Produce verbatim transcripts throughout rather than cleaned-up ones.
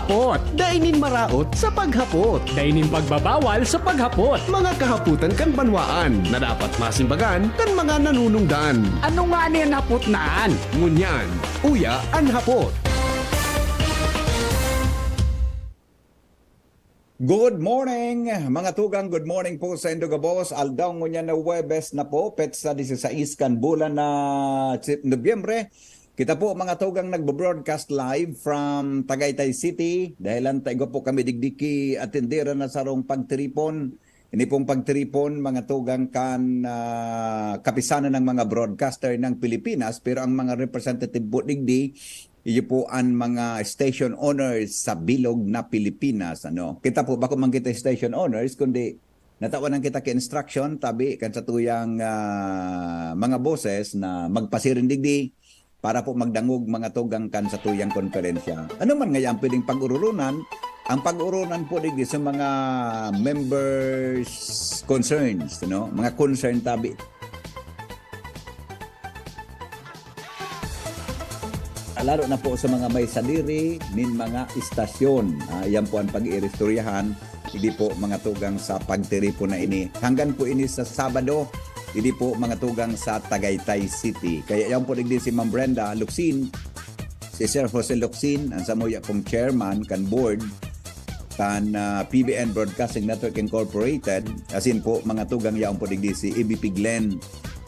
Hapot. Dai nin maraot sa paghapot. Dai nin pagbabawal sa paghapot. Mga kahapotan kan banwaan na dapat masimbagan kan mga nanunungdan. Ano ngani an hapot na an? Ngunyan, uya an hapot. Good morning, mga tugang. Good morning po sa indo gabos. Aldaw ngunyan na Huwebes na po, petsa dieciséis kan bulan na Nobyembre. Kita po, mga tugang, nagbo-broadcast live from Tagaytay City. Dahilan ta igwa po kami digdi ki atindera na sarong pagtiripon. Ini pong pagtiripon, mga tugang, kan ah, Kapisanan ng mga Broadcaster ng Pilipinas, pero ang mga representative po digdi, iyo po an mga station owners sa bilog na Pilipinas. Ano? Kita po, bako man kita station owners, kundi natawanan kita ki instruction, tabi kan satuyang ah, mga boses na magpasiring digdi para po magdangog, mga tugang, kan satuyang konferensya. Ano man ngaya ang pwedeng pag-ururunan? Ang pag-ururunan po digdi sa mga members concerns, no? Mga concern tabi. Lalo na po sa mga may sadiri nin mga istasyon. Ah, yan po ang pag-iiristoryahan. Hindi po, mga tugang, sa pagtiripon na ini. Hanggan po ini sa Sabado, hindi po, mga tugang, sa Tagaytay City. Kaya yan po digdi si Ma'am Brenda Locsin, si Sir Jose Locsin, ang samuya pong chairman kan board kan ah, P B N Broadcasting Network Incorporated. Asin po, mga tugang, yaon po digdi si A B P Glenn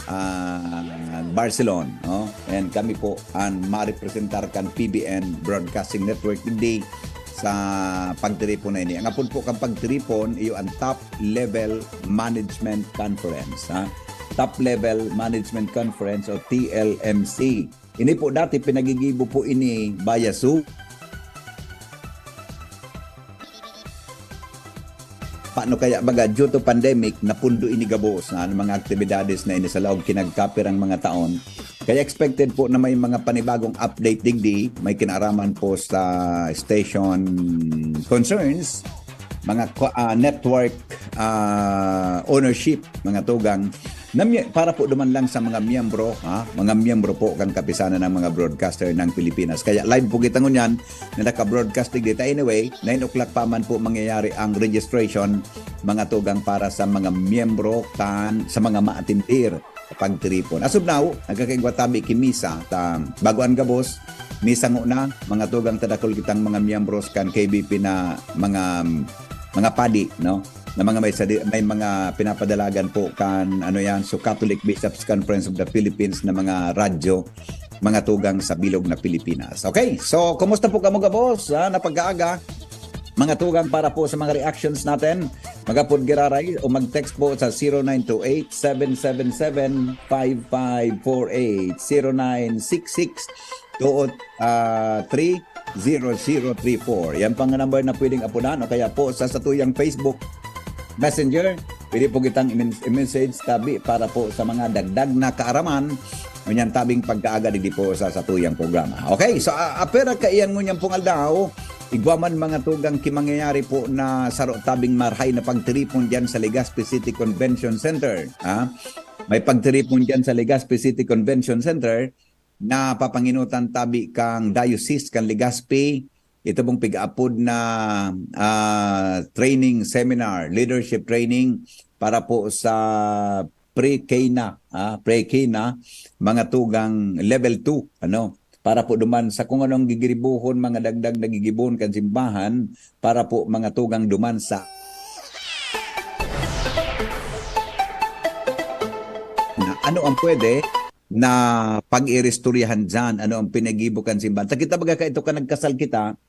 ah, Barcelon. No? And kami po ang marepresentar kan P B N Broadcasting Network digdi sa pagtiripon na ini. Ang apod po kan pagtiripon, iyo ang Top Level Management Conference. Ha? Top Level Management Conference o T L M C. Ini po dati pinagigibo po ini via Zoom. Paano kaya baga, due to pandemic, napundo ini gabos na ang mga aktibidades na ini sa laog kinagkapirang mga taon. Kaya expected po na may mga panibagong update digdi, may kinaaraman po sa station concerns, mga ko- ah, network ah, ownership, mga tugang, na mi- para po duman lang sa mga miyembro, ha? Mga miyembro po kan Kapisanan ng mga Broadcaster ng Pilipinas. Kaya live po kita ngunyan na naka-broadcast digdi ta. Anyway, nine o'clock pa man po mangyayari ang registration, mga tugang, para sa mga miyembro kan sa mga maatindir pagtiripon. As of now, nagkakaigwa tabi ki misa ta bago an gabos, misa ngona, mga tugang, ta dakul kitang mga miyembros kan K B P na mga mga padi, no? Na mga may sadi, may mga pinapadalagan po kan ano yan, so Catholic Bishops Conference of the Philippines na mga radyo, mga tugang sa bilog na Pilipinas. Okay, so kumusta po kamo gabos? Ha? Napagkaaga, mga tugang, para po sa mga reactions natin, magapod giraray o mag-text po sa zero nine two eight, seven seven seven, five five four eight, zero nine six six, two ah, three zero zero three four. Yan pang number na pwedeng apunan o kaya po sa satuyang Facebook Messenger. Pwede po kitang i-men- i-message tabi para po sa mga dagdag na kaaraman ngunyan tabing pagkaaga digdi po sa satuyang programa. Okay, so uh, apera kaiyan ngunyan pong aldaw, igwa man mga tugang ki mangyayari po na saro tabing marhay na pagtiripon diyan sa Legazpi City Convention Center. Ha? May pagtiripon diyan sa Legazpi City Convention Center na papanginutan tabi kang Diocese kan Legazpi. Ito pong pig-apod na ah, training seminar, leadership training para po sa pre-K na, ah, pre-K na, mga tugang level two, ano, para po duman sa kung anong gigiribuhon, mga dagdag na gigibon kan simbahan, para po mga tugang duman sa na ano ang pwede na pag-iristoryahan dyan, ano ang pinagibo kan simbahan. Ta kita baga ka ito ka nagkasal kita,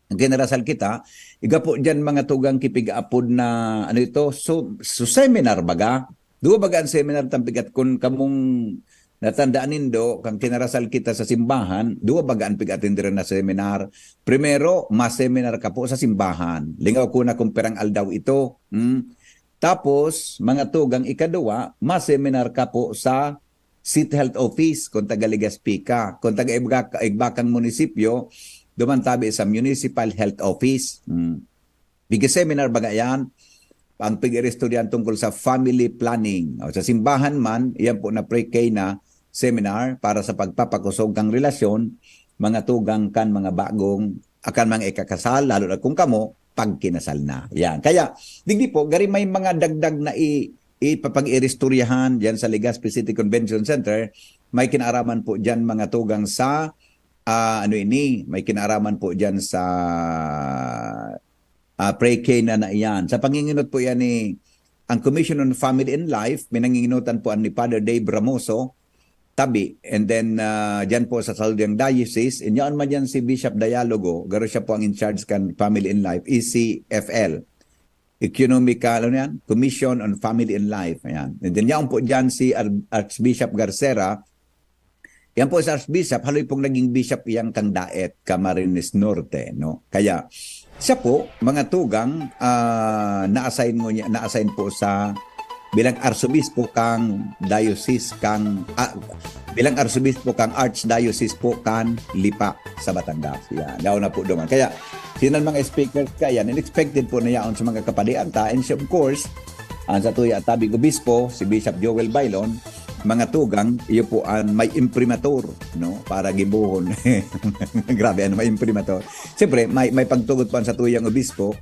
ang kinarasal kita, iga po dyan mga tugang kipig-apod na, ano ito, so, so seminar baga. Duwa baga ang seminar tampigat kun kamong natandaan nindo, kang kinarasal kita sa simbahan, duwa baga ang pig-atenderan na seminar. Primero, ma-seminar ka po sa simbahan. Lingaw ko na kung perang aldaw ito. Hmm? Tapos, mga tugang ikaduwa, ma-seminar ka po sa City Health Office kung taga Legazpi ka. Kung taga Igbac- Igbacang Munisipyo, duman tabi sa Municipal Health Office. Hmm. Big seminar baga yan? Ang pig-estudyar tungkol sa family planning. O, sa simbahan man, iyan po na pre-K na seminar para sa pagpapakosog kang relasyon, mga tugang kan mga bagong akan mga ikakasal, lalo na kung kamo, pagkinasal na. Yan. Kaya, digdi po, gari may mga dagdag na i-, ipapag-iristoryahan diyan sa Legazpi City Convention Center. May kinaaraman po diyan mga tugang sa, ah, ano ini, may kinaaraman po diyan sa, ah, pre-K na na iyan. Sa panginginot po yan ni ang Commission on Family and Life, pinanginginutan po an ni Father Dave Ramoso, tabi. And then, ah, diyan po sa Saludang Diocese, inyaon man diyan si Bishop Dialogo, garo siya po ang in charge kan Family and Life, E C F L. Economical, ano yan? Commission on Family and Life. Ayan. And then, yaon po diyan si Ar-, Archbishop Garcera. Yan po si Archbishop, haloy pong naging bishop iyang kang Daet, Camarines Norte, no? Kaya, siya po, mga tugang, ah, na-assign ngunyan, na-assign po sa bilang arsobispo kang diocese kang, ah, bilang arsobispo kang archdiocese po kan Lipa sa Batangas. Yan, yaon na po duman. Kaya, sinan mga speakers kaya, yan, expected po na yaon sa mga kapadian ta. And siya, of course, ang sa tuya tabing obispo, si Bishop Joel Bailon, mga tugang, iyo po ang may imprimatur, no? Para gibohon. Grabe, ano, may imprimatur. Siyempre, may, may pagtugot pa sa tuyang obispo,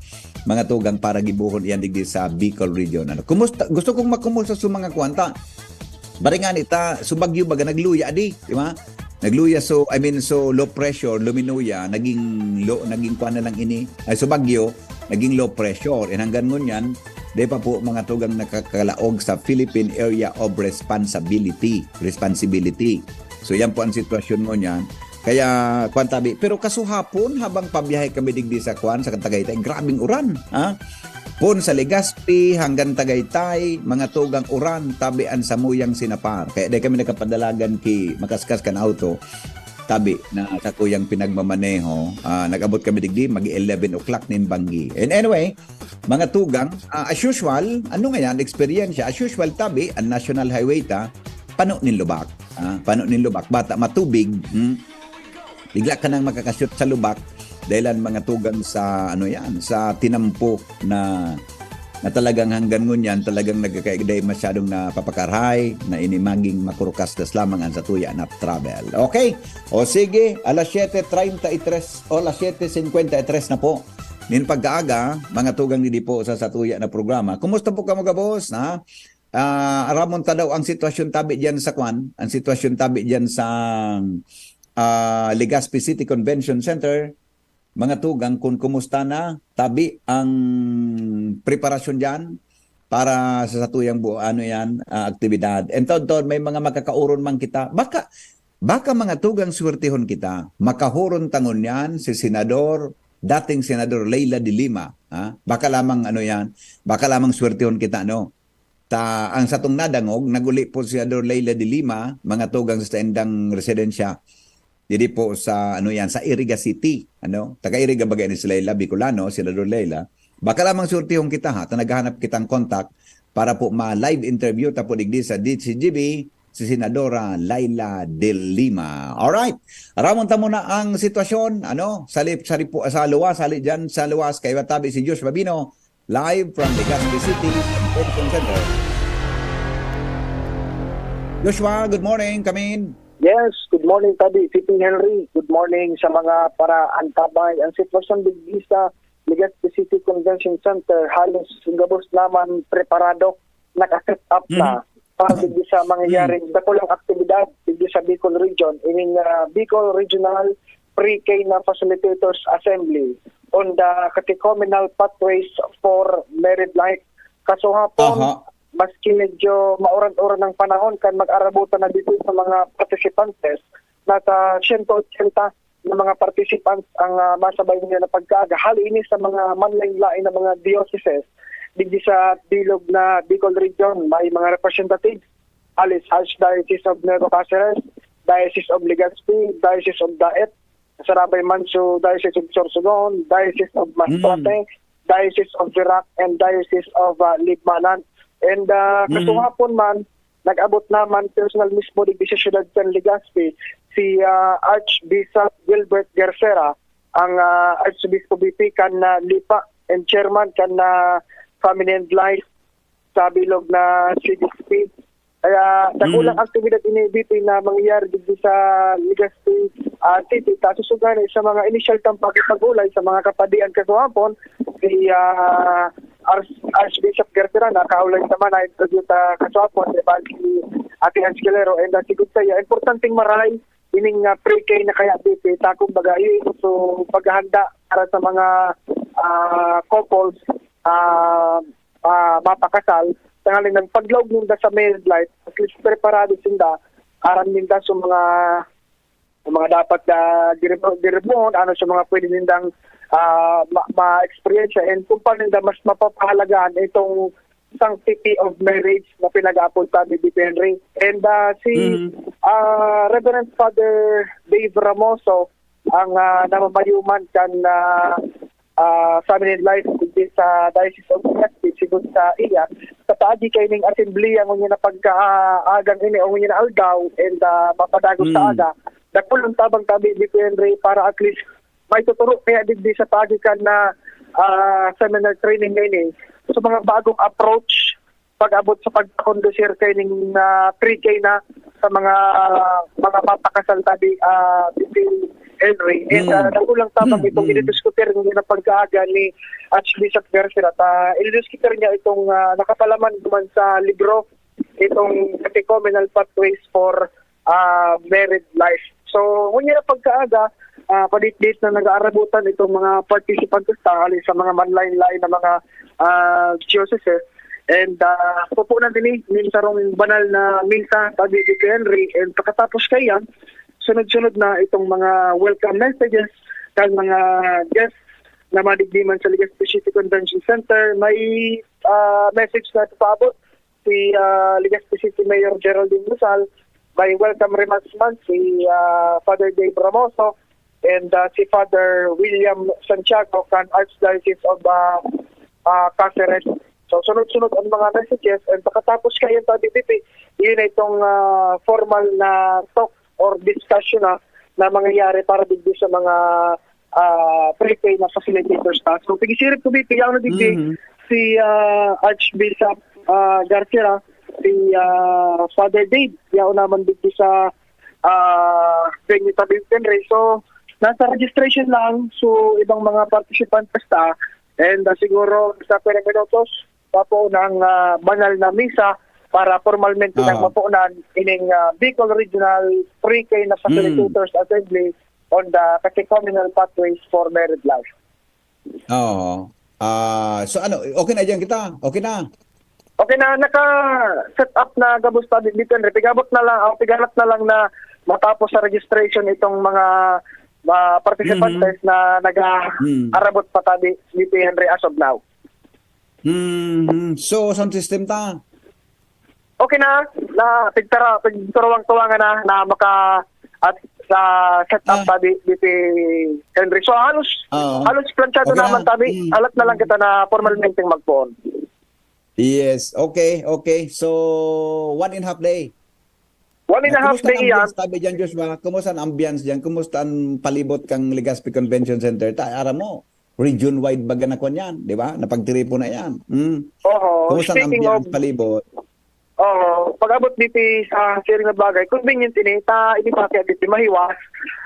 mga tugang para gibohon iyan digdi sa Bicol region. Ano, kumusta? Gusto kong makumusta sa mga kwanta. Baringan ita, so bagyo baga nagluya di, di ba? Nagluya, so, I mean, so low pressure, luminuya, naging low, naging kuwan na lang ini. Ay, so bagyo, naging low pressure. And hanggang ngunyan, di pa po mga tugang nakakalaog sa Philippine Area of Responsibility, responsibility. So, yan po ang sitwasyon ngunyan. Kaya, kwan tabi. Pero kasuhapon, habang pabiyahe kami digdi sa kwan, sa Tagaytay, grabing uran, ha? Pon sa Legazpi hanggang Tagaytay, mga tugang uran, tabi an samuyang sinapar. Kaya di kami nakapadalagan ki makaskas kan auto. Tabi na sa kuyang pinagmamaneho, ah, nag-abot kami digdi, mag eleven o'clock nin banggi. And anyway, mga tugang, ah, as usual, ano nga yan, eksperyensya? As usual, tabi, ang National Highway ta, pano nin lubak. Ah, pano nin lubak. Bata matubig, hmm? Bigla ka nang makakashoot sa lubak dahil ang mga tugang sa, ano yan, sa tinampo na, na talagang hanggang ngunyan, talagang nagkakaigday masyadong napapakarhay na inimaging makurukastas lamang ang satuya na travel. Okay? O sige, alas siyete treinta y tres o alas siyete cincuenta y tres na po. Nin pagkaaga, mga tugang didi po sa satuya na programa. Kumusta po kamo gabos, ha? Ah, aramon ta daw ang sitwasyon tabi diyan sa kwan, ang sitwasyon tabi diyan sa, ah, Legazpi City Convention Center. Mga tugang, kung kumusta na tabi ang preparasyon diyan para sa satuyang bu-, ano yan, ah, aktibidad. And taon-taon may mga makakauron man kita. Baka, baka mga tugang swertehon kita. Makahuron ta ngunyan si Senador, dating Senador Leila de Lima, ha? Baka lamang ano yan, baka lamang swertehon kita, no? Ta, ang satong nadangog, naguli po si Senador Leila de Lima, mga tugang sa saindang residensya, didi po sa, ano yan, sa Iriga City, ano? Taga Iriga bagay ni si Leila, Bicolano, si Senador Leila. Baka lamang swertehon kita, ha, ta naghahanap kitang contact para po ma-live interview ta po digdi sa D C G B, si Senadora Leila de Lima. Alright. Aramon ta muna ang sitwasyon, ano, sa lip-, sa lipo-, sa luwas, hali dyan, sa luwas, kay Watabi si Josh Babino, live from Legazpi City Convention Center. Joshua, good morning. Come in. Yes, good morning, Tabi. Siping Henry, good morning sa mga paraantabay. Ang sitwasyon digdi sa Legazpi City Convention Center, halos gabos naman preparado, naka-set up na para digdi sa mangyayaring dakulang aktibidad digdi sa Bicol Region, ining, ah, Bicol Regional Pre-K na Facilitators Assembly on the Catechumenal Pathways for Married Life. Kasuhapon, Aha. maski medyo mauran-uran ang panahon, kan mag-arabutan na dito sa mga participantes, nasa siyento otsenta na mga participants ang, ah, masabay niya na pagkaaga. Hali ini sa mga manlain-lain na mga dioceses, digdi sa bilog na Bicol Region, may mga representatives, hali sa Archdiocese of Nueva Caceres, Diocese of Legazpi, Diocese of Daet, Sarabay man sa Diocese of Sorsogon, Diocese of Masbate, Diocese of Virac, and Diocese of, ah, Libmanan. And, ah, kasuhapon man, nag-abot naman personal mismo digdi sa siyudad kan Legazpi, si, ah, Archbishop Gilbert Garcera, ang, ah, Archobispo V P kan, ah, Lipa and chairman kan, ah, Family and Life sa bilog na C D S P. Kaya dakulang aktibidad ini, B P, na mangyayari digdi sa Legazpi ah, City, ta susugani sa mga inisyal tang pakikipag-olay sa mga kapadian kagahapon, si ah, Arch- Archbishop Garcia nakaulay sa manay, interview ta kagahapon, di ba, si Ate Hans Calero, and uh, sigod saya, importanteng maray ining uh, pre-K na kaya, B P, ta kumbaga, iyo so paghahanda para sa mga ah, couples ah, ah, mapakasal, tanganing nagpaglaog ninda sa married life, at least preparado sinda, aram ninda sa mga sa mga dapat na diribo- diribuhon, ano sa mga pwede nindang ah, ma- ma-experience and kung paano ninda mas mapapahalagaan itong sanctity of marriage na pinag-aapod pa ni Deacon Henry. And ah, si ah, Reverend Father Dave Ramoso ang ah, namamayuman kan ah, ah, Family Life digdi sa Diocese of Legazpi, sigon sa iya, sa paagi kaining asembleya ngunyan na pagkaagang ini o ngunyan na aldaw and ah, mapadagos sa aga, dakul ang tabang tabi, Deacon Henry, para at least may tuturo kaya digdi sa paagi kan na ah, seminar training na ini sa mga bagong approach pag-abot sa pagkakondusir kaining ah, pre-K na sa mga ah, mga mapakasal tabi, ah, Deacon Henry. And ah, nakulang tabang itong ididiskutir ng pagkaaga ni Archbishop Garcia. At ah, ididiskutir niya itong ah, nakapalaman naman sa libro, itong Catechumenal Pathways for ah, Married Life. So, ngunyan na pagkaaga, ah, padit-dit na nag-aarabutan itong mga participantes ta hali sa mga manlain-lain na mga ah, diocese. And ah, pupunan din eh, nin sarong banal na misa, tabi ni Henry. And pagkatapos kaya, sunod-sunod na itong mga welcome messages kan mga guests na madigdi man sa Legazpi City Convention Center. May ah, message na ipapaabot si ah, Legazpi City Mayor Geraldine Rosal, may welcome remarks man si ah, Father Dave Ramoso and ah, si Father William Santiago kan Archdiocese of ah, ah, Caceres. So, sunod-sunod ang mga messages and pagkatapos kayan sa D P P, yun na itong ah, formal na talk or discussion na, na mangyayari para digdi sa mga ah, pre-K na facilitators ta. So, pigisirip ko, B P, yaon na digdi si ah, Archbishop ah, Garcia, si ah, Father Dave, yaon naman digdi sa ah, venue sa Vincennes. So, nasa registration lang, so ibang mga participants ta, and ah, siguro sa pwedeng minutos, papo ng ah, banal na misa para formalmente nang mapunan ining ah, Bicol Regional pre-K na Facilitators Assembly on the Catechumenal Pathways for Married Life. Oo. Ah, so ano, okay na diyan kita? Okay na? Okay na, naka-set up na gabos tabi dito, Henry. Pigabot na lang, ang piganat na lang na matapos sa registration itong mga mga participantes na nag-aarabot pa tabi dito, Henry, as of now. Mhm. So, sound system ta? Okay na, na pigtara, pigturuwang-tuwangan na, na maka at sa setup tabi dito, Henry. So, halos Oo. halos planchado Okay na. naman tabi. Mm. Alat na lang kita na formalmente magpoon. Yes, okay, okay. So, one and a half day. One and a half Kumusta ang day yan. Ambience tabi dyan, Joshua? Kumusta ang ambience dyan? Kumusta ang palibot kang Legazpi Convention Center? Ta, aram mo, region-wide baga na kwan yan, di ba? Napagtiripo na yan. Mm. Oho, Kumusta ang speaking ambience of, palibot? oho, pag-abot dito sa siring na bagay, convenient ini, ta, ini pa kaya dito mahiwas.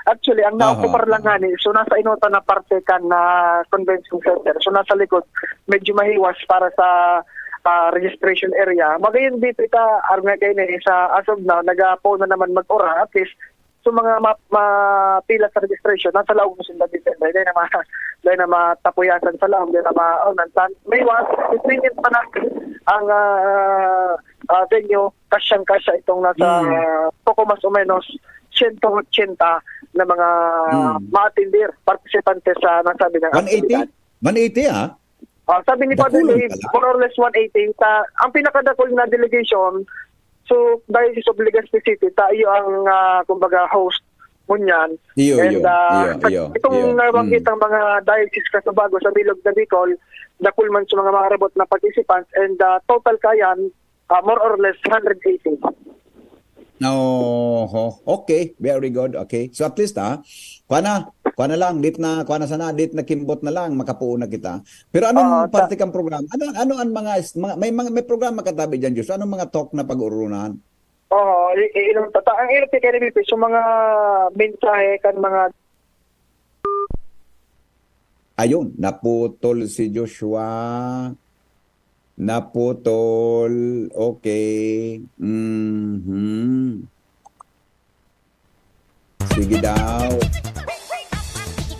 Actually, ang Aha. naokupar lang nga ni, so nasa inutan na parte kan na convention center. So nasa likod, medyo mahiwas para sa ah, registration area. Magayon dito ita, arog nga kayo na eh, sa as of now, nagapo na naman mag-ora. At least, so mga ma- mapila sa registration, nasa laog mo sila dito. Dahil na, ma- dahil na matapuyasan sa laog, dahil na ma- oh, nantan. May iwas, convenient pa na ang ah, ah, venue, kasyang-kasya itong nasa Mm. ah, poco mas o menos siyento otsenta na mga Mm. ma-attender, participante sa nasabi ng One eighty? aktibidad. One eighty, ah? Ah, sabi ni Father Dakulang Dave, pala. more or less one eighty. Sa, ang pinakadakul na delegation, so, Diocese of Legazpi City, tayo ang, ah, kumbaga, host ngunyan. Iyo, And iyo, ah, iyo, iyo, itong iyo. nabanggit Mm. ng mga diocese ka sa bago sa Bilog na Bicol, dakul man sa mga maarabot na participants, and ah, total kayan, ah, more or less one hundred eighty. Oho. Okay, very good. Okay. So at least, ha, kuha na, Kuha na lang, dit na, kuha na sana, dit na kimbot na lang, makapuo na kita. Pero anong Oo, ta- parte kang programa? Ano, ano ang mga, mga, may mga, may programa ka tabi dyan, Diyos? Anong mga talk na pag-urunan? Oo, i-, i-, ilang tata-, ang ilang kay Bibi, so mga mensahe kan mga Ayun, naputol si Joshua. Naputol. Okay. Mhm. Sige daw.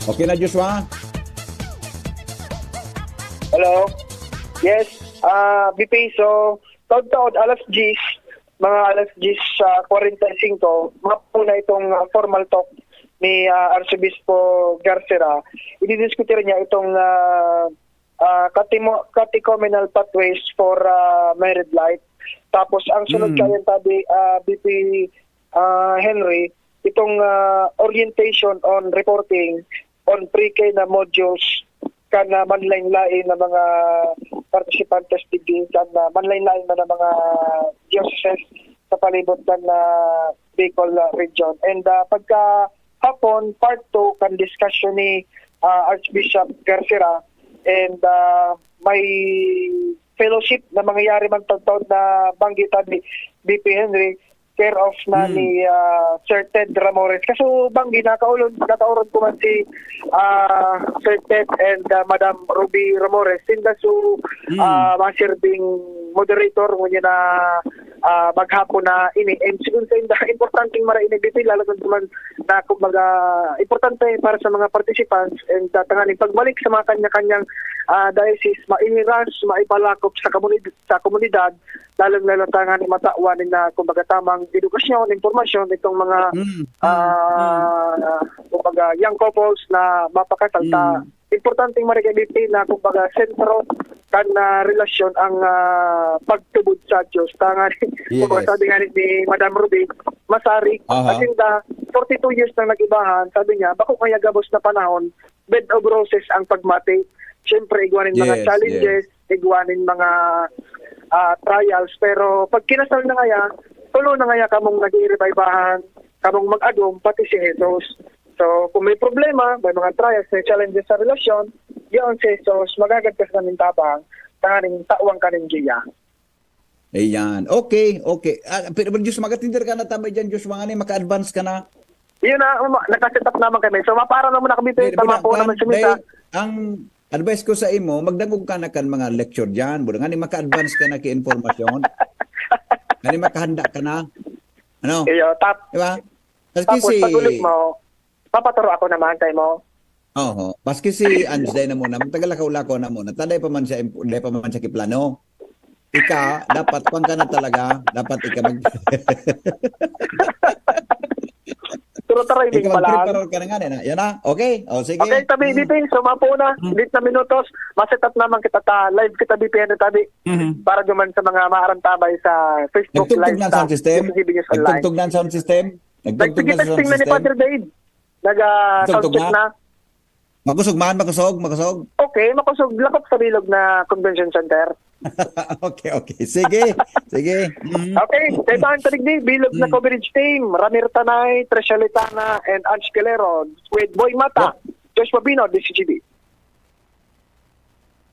Okay na, Joshua? Hello? Yes, ah, B P, so, taod-taod, alas diyes, mga alas diyes, ah, kwarenta y singko, mapuna itong, ah, formal talk ni, ah, Arsobispo Garcera. Ididiskutir niya itong, ah, ah, catemo-, catechumenal pathways for, ah, married life. Tapos, ang sunod Mm. kayan, tabi, ah, B P, ah, Henry, itong, ah, orientation on reporting on pre-K na modules kan, ah, manlain-lain na mga participantes digdi kan, ah, manlain-lain na, na mga dioceses sa palibot kan, ah, Bicol, ah, region. And, ah, pagka hapon, part two kan discussion ni, ah, Archbishop Garcera, and, ah, may fellowship na mangyayari man taon-taon na banggi ta ni B P Henry, care of na Hmm. ni, ah, Sir Ted Ramores. Kaso banggi, nakaulon, nakauron ko man si, ah, Sir Ted and, ah, Madam Ruby Ramores. Sinda so, Hmm. ah, mga sirbing moderator, ngunyan na, ah, maghapon na ini. And sigun sa inda, importanteng mara ini, B P, lalo na duman na, kumbaga, importante para sa mga participants and, ah, tanganing pagbalik sa mga kanya-kanyang, ah, diocese, maihiras, maipalakop sa komunid-, sa komunidad, lalong-lalo tanganing matawan na, kumbaga, tamang edukasyon, impormasyon itong mga, Mm, mm, ah, mm. kumbaga, young couples na mapakasal ta. Mm. Importanteng marigay, B P, na, kumbaga, sentro kan, ah, relasyon ang, ah, pagtubod sa Diyos. Tanganing, Yes. kumbaga, sabi nga ni, ni Madam Ruby, masarig, Aha. Asinda, forty-two years nang nag-ibahan, sabi niya, bako kaya gabos na panahon, bed of roses ang pagmati. Siyempre, igwa nin mga Yes, challenges, yes. igwa nin mga, ah, trials, pero pag kinasal na ngaya, tulo na ngaya kamong nag-iiba-ibahan, kamong mag-agom, pati si Jesus. So, kung may problema, may mga trials, may challenges sa relasyon, yaon si Jesus, magagad ka sa tabang, tanganing tawan ka nin giya. Ayan. Okay, okay. Ah, pero, pero Diyos, magatindir ka na tama dyan, Diyos, mga ni, maka-advance ka na. Yun na, um, nakaset up naman kami. So, mapaaram na muna kami, Dahil, tama dahil, po naman si Misa. Dahil ang advice ko sa imo, magdangog ka na kan mga lecture dyan. Buro nga ni maka-advance ka na ki informasyon. Nga ni makahanda ka na. Ano? Iyo, tap-, Di ba? Maski tapos, si pag-ulit mo, papaturo ako naman kay mo. Oho. Maski si Ange, dai na muna. Magtagal ako, wala ko na muna. Ta, dai pa man siya imp-, dai pa man siya kiplano. Ika, dapat pang ka na talaga. Dapat ika mag- Pero taray, Ika din pala. Mag-prepare ka na nga, na. Yan na. Okay. O, sige. Okay, tabi, Hmm. dito yung sumapo na. Hmm. Dit na minutos. Maset up naman kita ta. Live kita, B P N, tabi. Mhm. Para duman sa mga maarantabay sa Facebook Nagtugtog Live na ang ta. sound system? Nagtugtog na ang sound system? Nagtugtog na ang sound system? Nagtugtog na ni Father Dave. Naga, Nagtugtog sound check na? na. Makusog man, makusog, makusog. Okay, makusog. Lakop sa bilog na convention center. Okay, okay. Sige, sige. Mm. Okay, sa ibang taligdi, bilog na Mm. coverage team, Ramir Tanay, Tresha Litana, and Ange Calero, with Boy Mata, Yep. Josh Pabino, D C G B.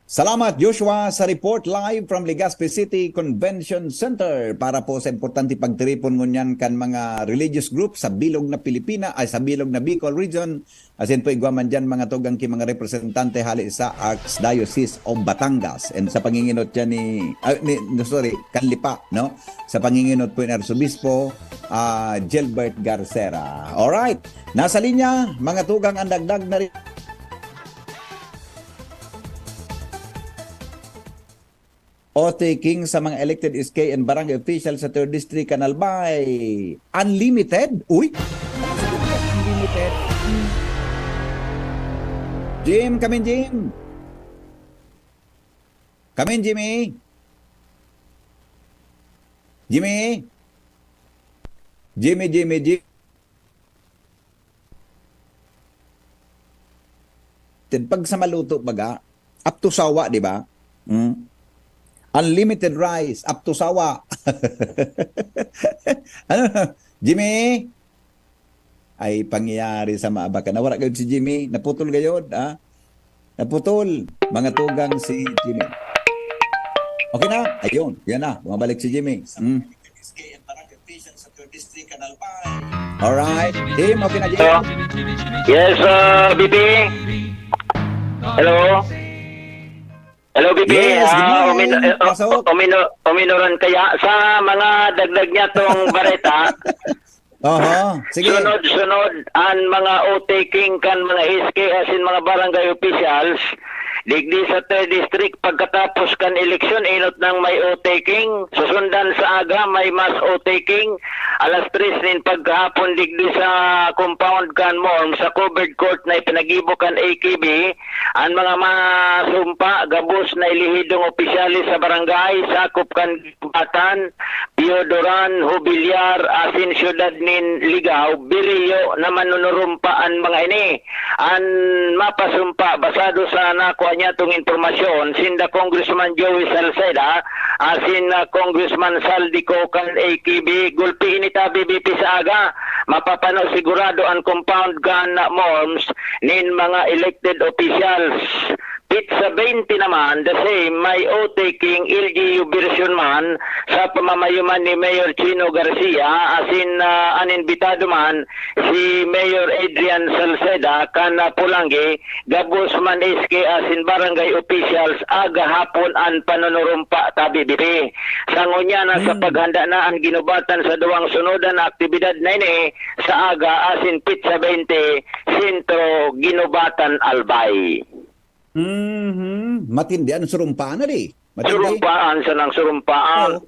Salamat, Joshua, sa report live from Legazpi City Convention Center para po sa importante pagtiripon ngunyan kan mga religious group sa bilog na Pilipina, ay, sa bilog na Bicol region. Asin po igwa man dyan mga tugang ki mga representante hali sa Archdiocese of Batangas. And sa panginginot dyan ni, ah, ni, no, sorry, Kanlipa, no? Sa panginginot po ni Arsobispo, ah, Gilbert Garcera. Alright, nasa linya, mga tugang ang dagdag na rin. Oath taking sa mga elected S K and barangay official sa third District kan Albay. Unlimited? Uy! Unlimited? Jim, come in, Jim. Come in, Jimmy. Jimmy. Jimmy, Jimmy, Jimmy. Pag sa maluto, baga, up to sawa, di ba? Hmm? Unlimited rice, up to sawa. Ano na? Jimmy? ay pangyayari sa maabakan. Nawara gayod si Jimmy. Naputol gayod, ah. Naputol. Mga tugang si Jimmy. Okay na? Ayun. Yan na. Bumabalik si Jimmy. Mm. Alright. Team, okay na, Jimmy? Yes, uh, B P. Hello? Hello, B P. Yes, good Ah, morning. umin- uh, Pasok. umino- uminoran kaya sa mga dagdag niya tong bareta. Oho. Sige. Sunod-sunod ang mga oath-taking kan mga S K asin mga barangay officials digdi sa third district pagkatapos kan eleksyon, enot nang may oath-taking. Susundan sa aga, may mass oath-taking alas tres nin pagkahapon digdi sa compound kan MORMS sa covered court na ipinagibo kan A K B. Ang mga masumpa gabos na elehidong opisyales sa barangay, sakop kan Batan, Piodoran, Jubilar, asin siyudad nin Ligao, biriyo na manunurumpa an mga ini. An mapasumpa, basado sa nakua niyatong impormasyon, sinda Congressman Joey Salceda, asin, ah, Congressman Saldico kan A K B. Gulpi ini tabi, B P, sa aga. Mapapano sigurado an compound kan MORMS nin mga elected officials. Petsa twenty naman, the same, may oath-taking L G U version man sa pamamayo man ni Mayor Chino Garcia, asin, ah, an imbitado man si Mayor Adrian Salceda kan, ah, Polangui, gabos man S K asin barangay officials, aga hapon an panunurumpa tabi diri. Sa ngunyan na sa Hmm. paghanda na an ginubatan sa duwang sunodan na aktibidad na ini sa aga asin petsa twenty, Sentro, Ginubatan, Albay. Mhm. Matindi an surumpaan na di. Matindi. Surumpaan, sanang surumpaan. Oo.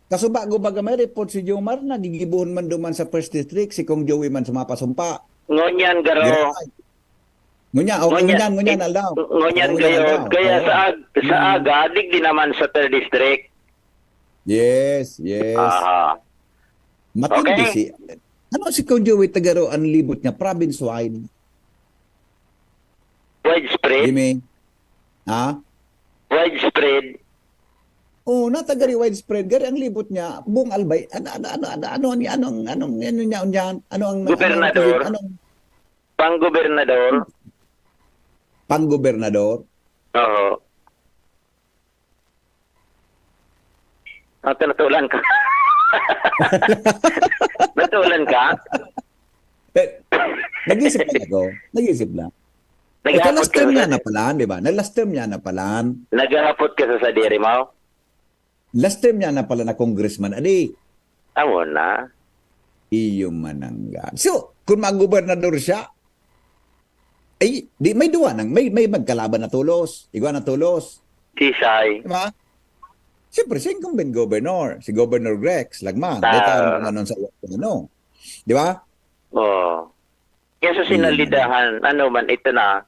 Kaso bago baga may report si Jomar, nagigibohon man duman sa First District, si Kong Joey man sumapasumpa. Ngunyan, garo. Gira-, ngunyan, oh, Ngunyan, ngunyan, ngunyan, eh, aldaw. ngunyan Oh, gayod. aldaw. Kaya Oo. sa ag-, sa Mm. aga, digdi naman sa third district. Yes, yes. Aha. Matindi Okay. si, ano si Kong Joey Tagaro ang libot niya? Province-wide? Widespread. Jimmy? Ha? Widespread. Oh, natagari widespread. Gari ang libot niya, buong Albay. Ano, ano, ano, ano, ano, ano, ano, ano niya, ano niya? Ano ang, Gobernador. Ano, ano, Pang-gobernador. Pang-gobernador? Oo. Ate, natulan ka. Natulan ka? Eh, nag-isip lang ako. Nag-isip lang. Eh, Naghapot last ka term sa niya na pala, di ba? Na last term niya na pala. Naghapot ka sa sadiri mo? Last term niya na pala na congressman. Adi, Amo na. iyo manangga. So, kung mag-gobernador siya, ay, di, may duwa nang, may, may magkalaban na tulos. Igwa na tulos. Kisay. Di ba? Siyempre, si incumbent governor, si Governor Grex Lagman. Ah. Dahil ka ano sa ano. Di ba? Oh. Kaya sa sinalidahan, ano man, ito na,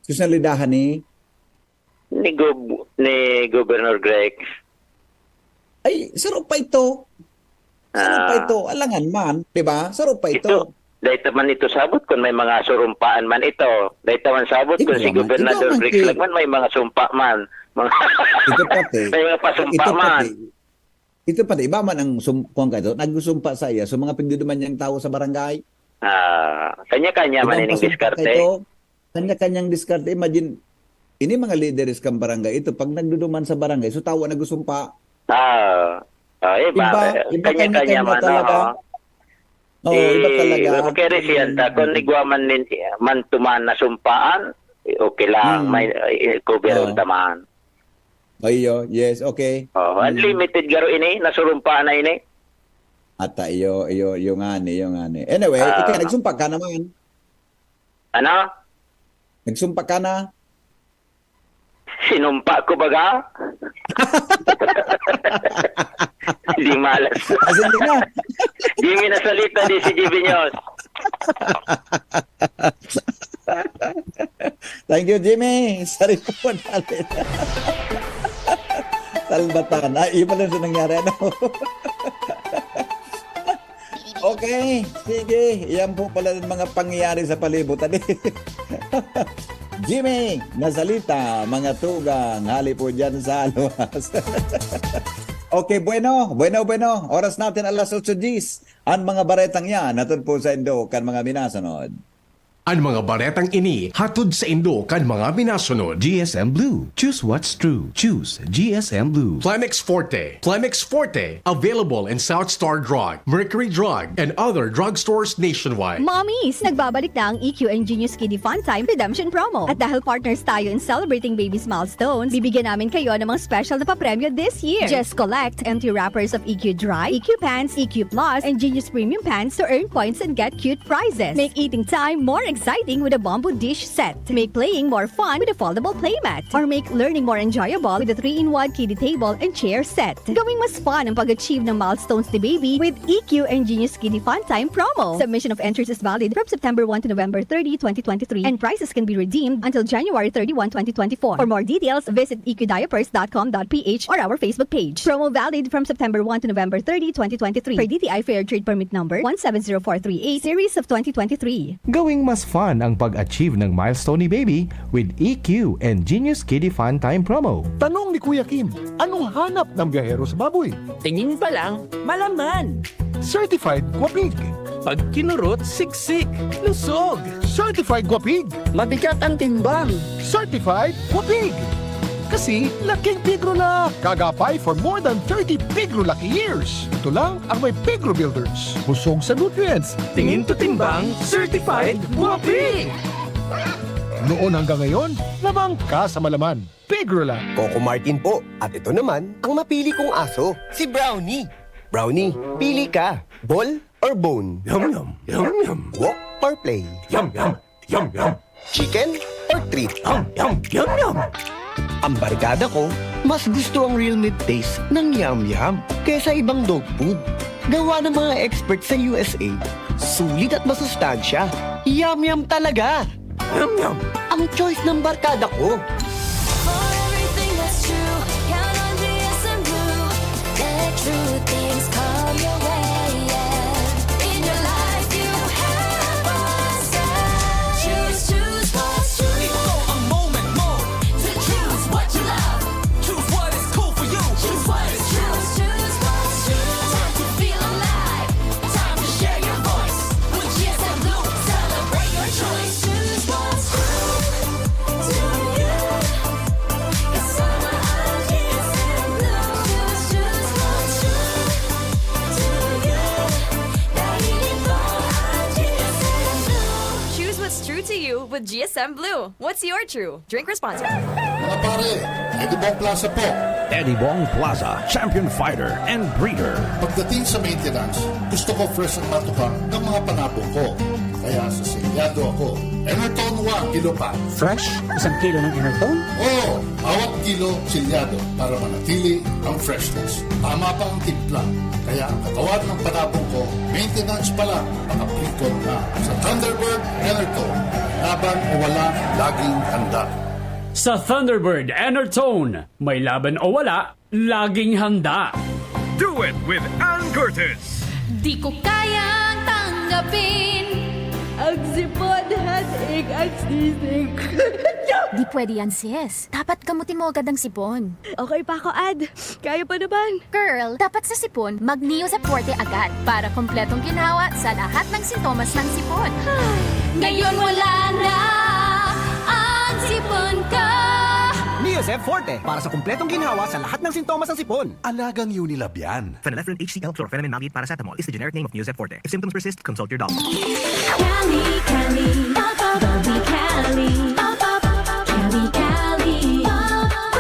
So, sinalidahan ni, ni, Gob, ni Governor Grex. Ay, saro pa ito. Saro pa Ah. Ito. Alangan man, di ba? Saro pa ito. Ito, dahil man ito sabot kung may mga surumpaan man ito. Dahil man sabot kung Ikaw si man, Gobernador ikaw man, Grex Kay. Lagman may mga sumpa man. Mga Ito pati. may mga pasumpa Ito man. pati. Ito pati. Iba man ang sum-, kuwan ka ito. Nagsusumpa sa iya. So, mga pigduduman niyang tao sa barangay. Ah, kanya-kanya man Ibang ining pasumpa diskarte. Ito. Kanya-kanyang diskarte. Imagine, ini mga lideres kang barangay ito, pag nagduduman sa barangay, so tawa nagsusumpa. Ah, ah, iba, Iba, eh, iba kanya-kanya kanya-kanya man, talaga. Oo. Oo, iba talaga. Okay, Resienta, kung igwa man nin, man tuman na sumpaan, okay lang, Hmm. may, eh, cover Oo. taman. Ayo, yes, okay. Oh, Hmm. Unlimited garo ini, nasurumpaan na ini. Ata, iyo, iyo, iyo nga ni, iyo nga ni. Anyway, Ah. Okay, nagsumpa ka naman. Ano? Nagsumpa ka na. Sinumpa ko baga? Di malas. Ah, sige na. Jimmy Nasalita, D C G B News. Thank you, Jimmy. Sorry po, dali. Salbatan. Ay, iba lang sa nangyari, ano? Okay, sige. Yan po pala ang mga pangyayari sa palibot. Adi. Jimmy, Nasalita, mga tugang, hali po dyan sa luwas. Okay, bueno, bueno, bueno. Oras natin alas otso diyes. Ang mga baretang yan, hatod po sa indo kan mga minasunod. Ang mga baretang ini hatod sa indo kan mga minasunod. G S M Blue. Choose what's true. Choose G S M Blue. Plemex Forte. Plemex Forte. Available in South Star Drug, Mercury Drug, and other drugstores nationwide. Mommies, nagbabalik na ang E Q and Genius Kiddy Fun Time Redemption Promo. At dahil partners tayo in celebrating babies' milestones, bibigyan namin kayo ng mga special na papremyo this year. Just collect empty wrappers of E Q Dry, E Q Pants, E Q Plus, and Genius Premium Pants to earn points and get cute prizes. Make eating time more exciting with a Bombo Dish set. Make playing more fun with a foldable playmat. Or make learning more enjoyable with a three-in-one kiddie table and chair set. Gawing mas fun ang pag-achieve ng milestones ni baby with E Q and Genius Kiddy Fun Time Promo. Submission of entries is valid from September one to November thirty, twenty twenty-three, and prizes can be redeemed until January thirty-one, twenty twenty-four. For more details, visit E Q diapers dot com dot P H or our Facebook page. Promo valid from September one to November thirty, twenty twenty-three. Per D T I Fair Trade Permit Number one seven zero four three eight, Series of twenty twenty-three. Gawing mas fun ang pag-achieve ng milestone ni baby with E Q and Genius Kiddy Fun Time Promo. Tanong ni Kuya Kim, anong hanap ng biyahero sa baboy? Tingin pa lang, malaman. Certified Guapig. Pag kinurot, siksik, lusog. Certified Guapig. Mabigat ang timbang. Certified Guapig. Kasi laking pigro na. Kagapay for more than thirty pigro lucky years. Ito lang ang may pigro builders. Busog sa nutrients. Tingin to timbang, certified Guapig. Noon hanggang ngayon, lamang ka sa malaman. Pigro lang. Coco Martin po. At ito naman ang napili kong aso, si Brownie. Brownie, pili ka. Ball or bone? Yum, yum, yum, yum. Walk or play? Yum, yum, yum, yum. Chicken or treat? Yum, yum, yum, yum. Ang barkada ko, mas gusto ang real meat taste ng Yum Yum kaysa ibang dog food. Gawa ng mga expert sa U S A, sulit at masustansya. Yum Yum talaga! Yum, yum. Ang choice ng barkada ko. For everything that's true, count on G S M Blue. Let true things come your way, yeah. In your life, you have a say. Choose, choose what's true. Ito ang moment mo. To choose what you love. Choose what is cool for you. Choose what is true. Choose, choose what's true. Time to feel alive. Time to share your voice. With G S M Blue, celebrate your choice. Choose what's true to you. Kasama ang G S M Blue. Choose, choose what's true to you. Dahil ito ang G S M Blue. Choose what's true to you with G S M Blue. What's your true? Drink responsibly. Mga pare, Eddie Bong Plaza po. Eddie Bong Plaza, champion fighter and breeder. Pagdating sa maintenance, gusto ko fresh ang matuka ng mga panabong ko. Kaya sa selyado ako. Enerton One, kilo pa. Fresh, isang kilo ng Enerton? Oo, bawat kilo, selyado para manatili ang freshness. Tama pa ang timpla. Kaya ang katawan ng panabong ko, maintenance pa lang, nakaplikot na. Sa Thunderbird Enerton, laban o wala, laging handa. Sa Thunderbird Enertone, may laban o wala, laging handa. Do it with Ann Curtis. Di ko kayang tanggapin. Ang sipon, headache, ang sisig. Di pwede yan, sis. Dapat gamutin mo agad ang sipon. Okay pa ako, Ad. Kaya pa naman. Girl, dapat sa sipon, mag-Neozep Forte agad para kompletong ginhawa sa lahat ng sintomas ng sipon. Ngayon wala na ang sipon ko. Neozep Forte para sa kompletong ginhawa sa lahat ng sintomas ng sipon. Alagang Unilab yan. Phenylephrine H C L, chlorphenamine maleate paracetamol is the generic name of Neozep Forte. If symptoms persist, consult your doctor. Cali, Cali, pop, pop, Cali, pop, pop, Cali, Cali, pop, pop,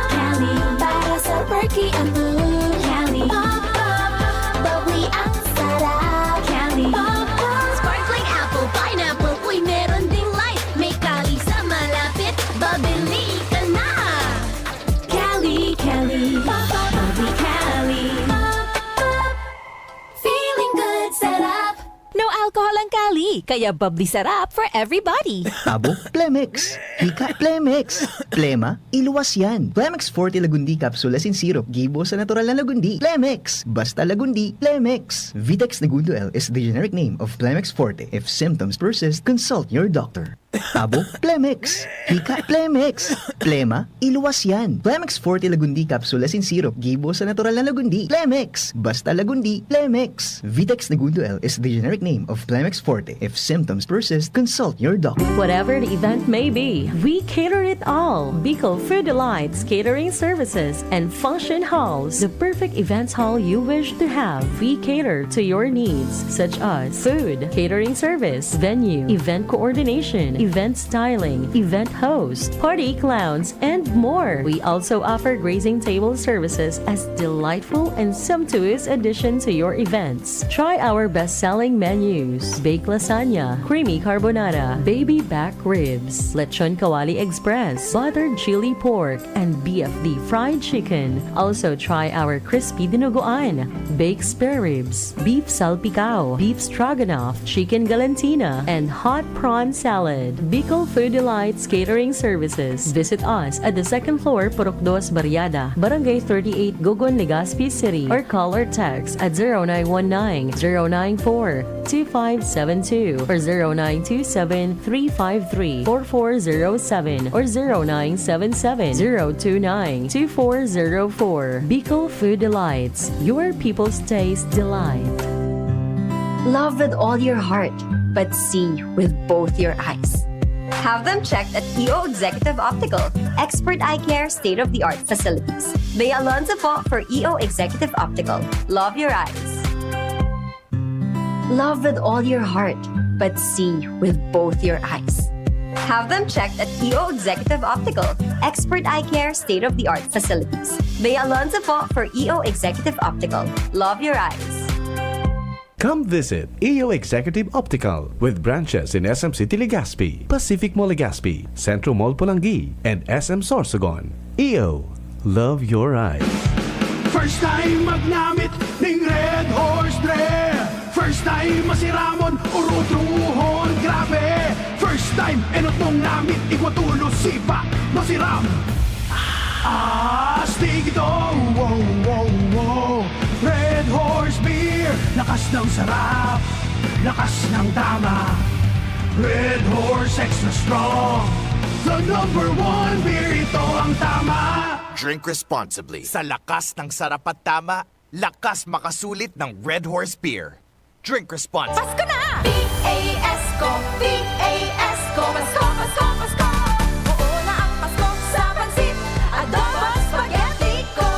Cali, para sa perky ang mood. Cali, pop, pop, bubbly ang sarap. Cali, pop, pop, sparkling apple, pineapple, uy, meron ding light. May Cali sa malapit, babili ka na. Cali, Cali, pop, pop, bubbly Cali, pop, pop. Feeling good, sarap. No alcohol ang Cali, kaya bubbly sarap for everybody. Abo, Plemex. Hika, Plemex. Plema, iluwas yan. Plemex Forte Lagundi Capsule as in syrup. Gibo sa natural na Lagundi. Plemex. Basta Lagundi, Plemex. Vitex Negundo L is the generic name of Plemex Forte. If symptoms persist, consult your doctor. Tabo, Plemex. Hika, Plemex. Plema, iluwas yan. Plemex Forte Lagundi Capsule as in syrup. Gibo sa natural na lagundi. Plemex. Basta lagundi, Plemex. Vitex Negundo L is the generic name of Plemex Forte. If symptoms persist, consult your doctor. Whatever the event may be, we cater it all. Bicol Food Delights Catering Services and Function Halls, the perfect events hall you wish to have. We cater to your needs, such as food, catering service, venue, event coordination, event styling, event host, party clowns, and more. We also offer grazing table services as delightful and sumptuous addition to your events. Try our best-selling menus: baked lasagna, creamy carbonara, baby back ribs, lechon kawali express, buttered chili pork, and B F D fried chicken. Also try our crispy dinuguan, baked spare ribs, beef salpicao, beef stroganoff, chicken galantina, and hot prawn salad. Bicol Food Delights Catering Services. Visit us at the second floor, Purok Dos Barriada, Barangay thirty-eight, Gogon, Legazpi City, or call or text at zero nine one nine, zero nine four, two five seven two or zero nine two seven, three five three, four four zero seven or zero nine seven seven, zero two nine, two four zero four. Bicol Food Delights, your people's taste delight. Love with all your heart, but see with both your eyes. Have them checked at E O Executive Optical. Expert eye care, state-of-the-art facilities. Bea Alonzo po for E O Executive Optical. Love your eyes. Love with all your heart, but see with both your eyes. Have them checked at E O Executive Optical. Expert eye care, state-of-the-art facilities. Bea Alonzo po for E O Executive Optical. Love your eyes. Come visit E O Executive Optical with branches in S M City Legazpi, Pacific Mall Legazpi, Centro Mall Polangui, and S M Sorsogon. E O, love your eyes. First time magnamit ning Red Horse, dre. First time masiramon, urutrohon, grabe. First time, enot mong namit, igwa tulos, sipa, masiram. Astig ito, wow, wow, wow. Red Horse Beer, lakas ng sarap, lakas ng tama. Red Horse Extra Strong, the number one beer, ito ang tama. Drink responsibly. Sa lakas ng sarap at tama, lakas makasulit ng Red Horse Beer. Drink responsibly. Pasko na! P A S ko, P A S ko, Pasko, Pasko, Pasko. Oo na ang Pasko sa pansit, adobo, spaghetti ko.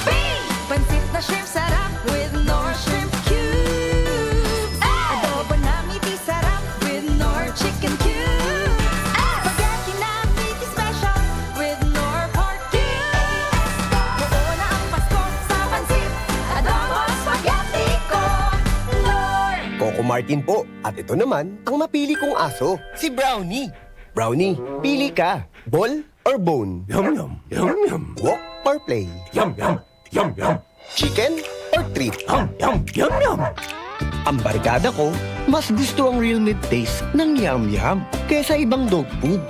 Bing! Pansit na shrimp sarap with Knorr shrimp cubes. Adobo na miti sarap with Knorr chicken cubes. Spaghetti na miti special with Knorr pork cubes. Oo na ang Pasko sa pansit, adobo, spaghetti ko. Knorr! Coco Martin po. At ito naman ang napili kong aso, si Brownie. Brownie, pili ka. Ball or bone? Yum yum, yum yum. Walk or play? Yum yum, yum yum. Chicken or treat? Yum yum, yum yum. Ang barkada ko, mas gusto ang real meat taste ng Yum Yum kaysa ibang dog food.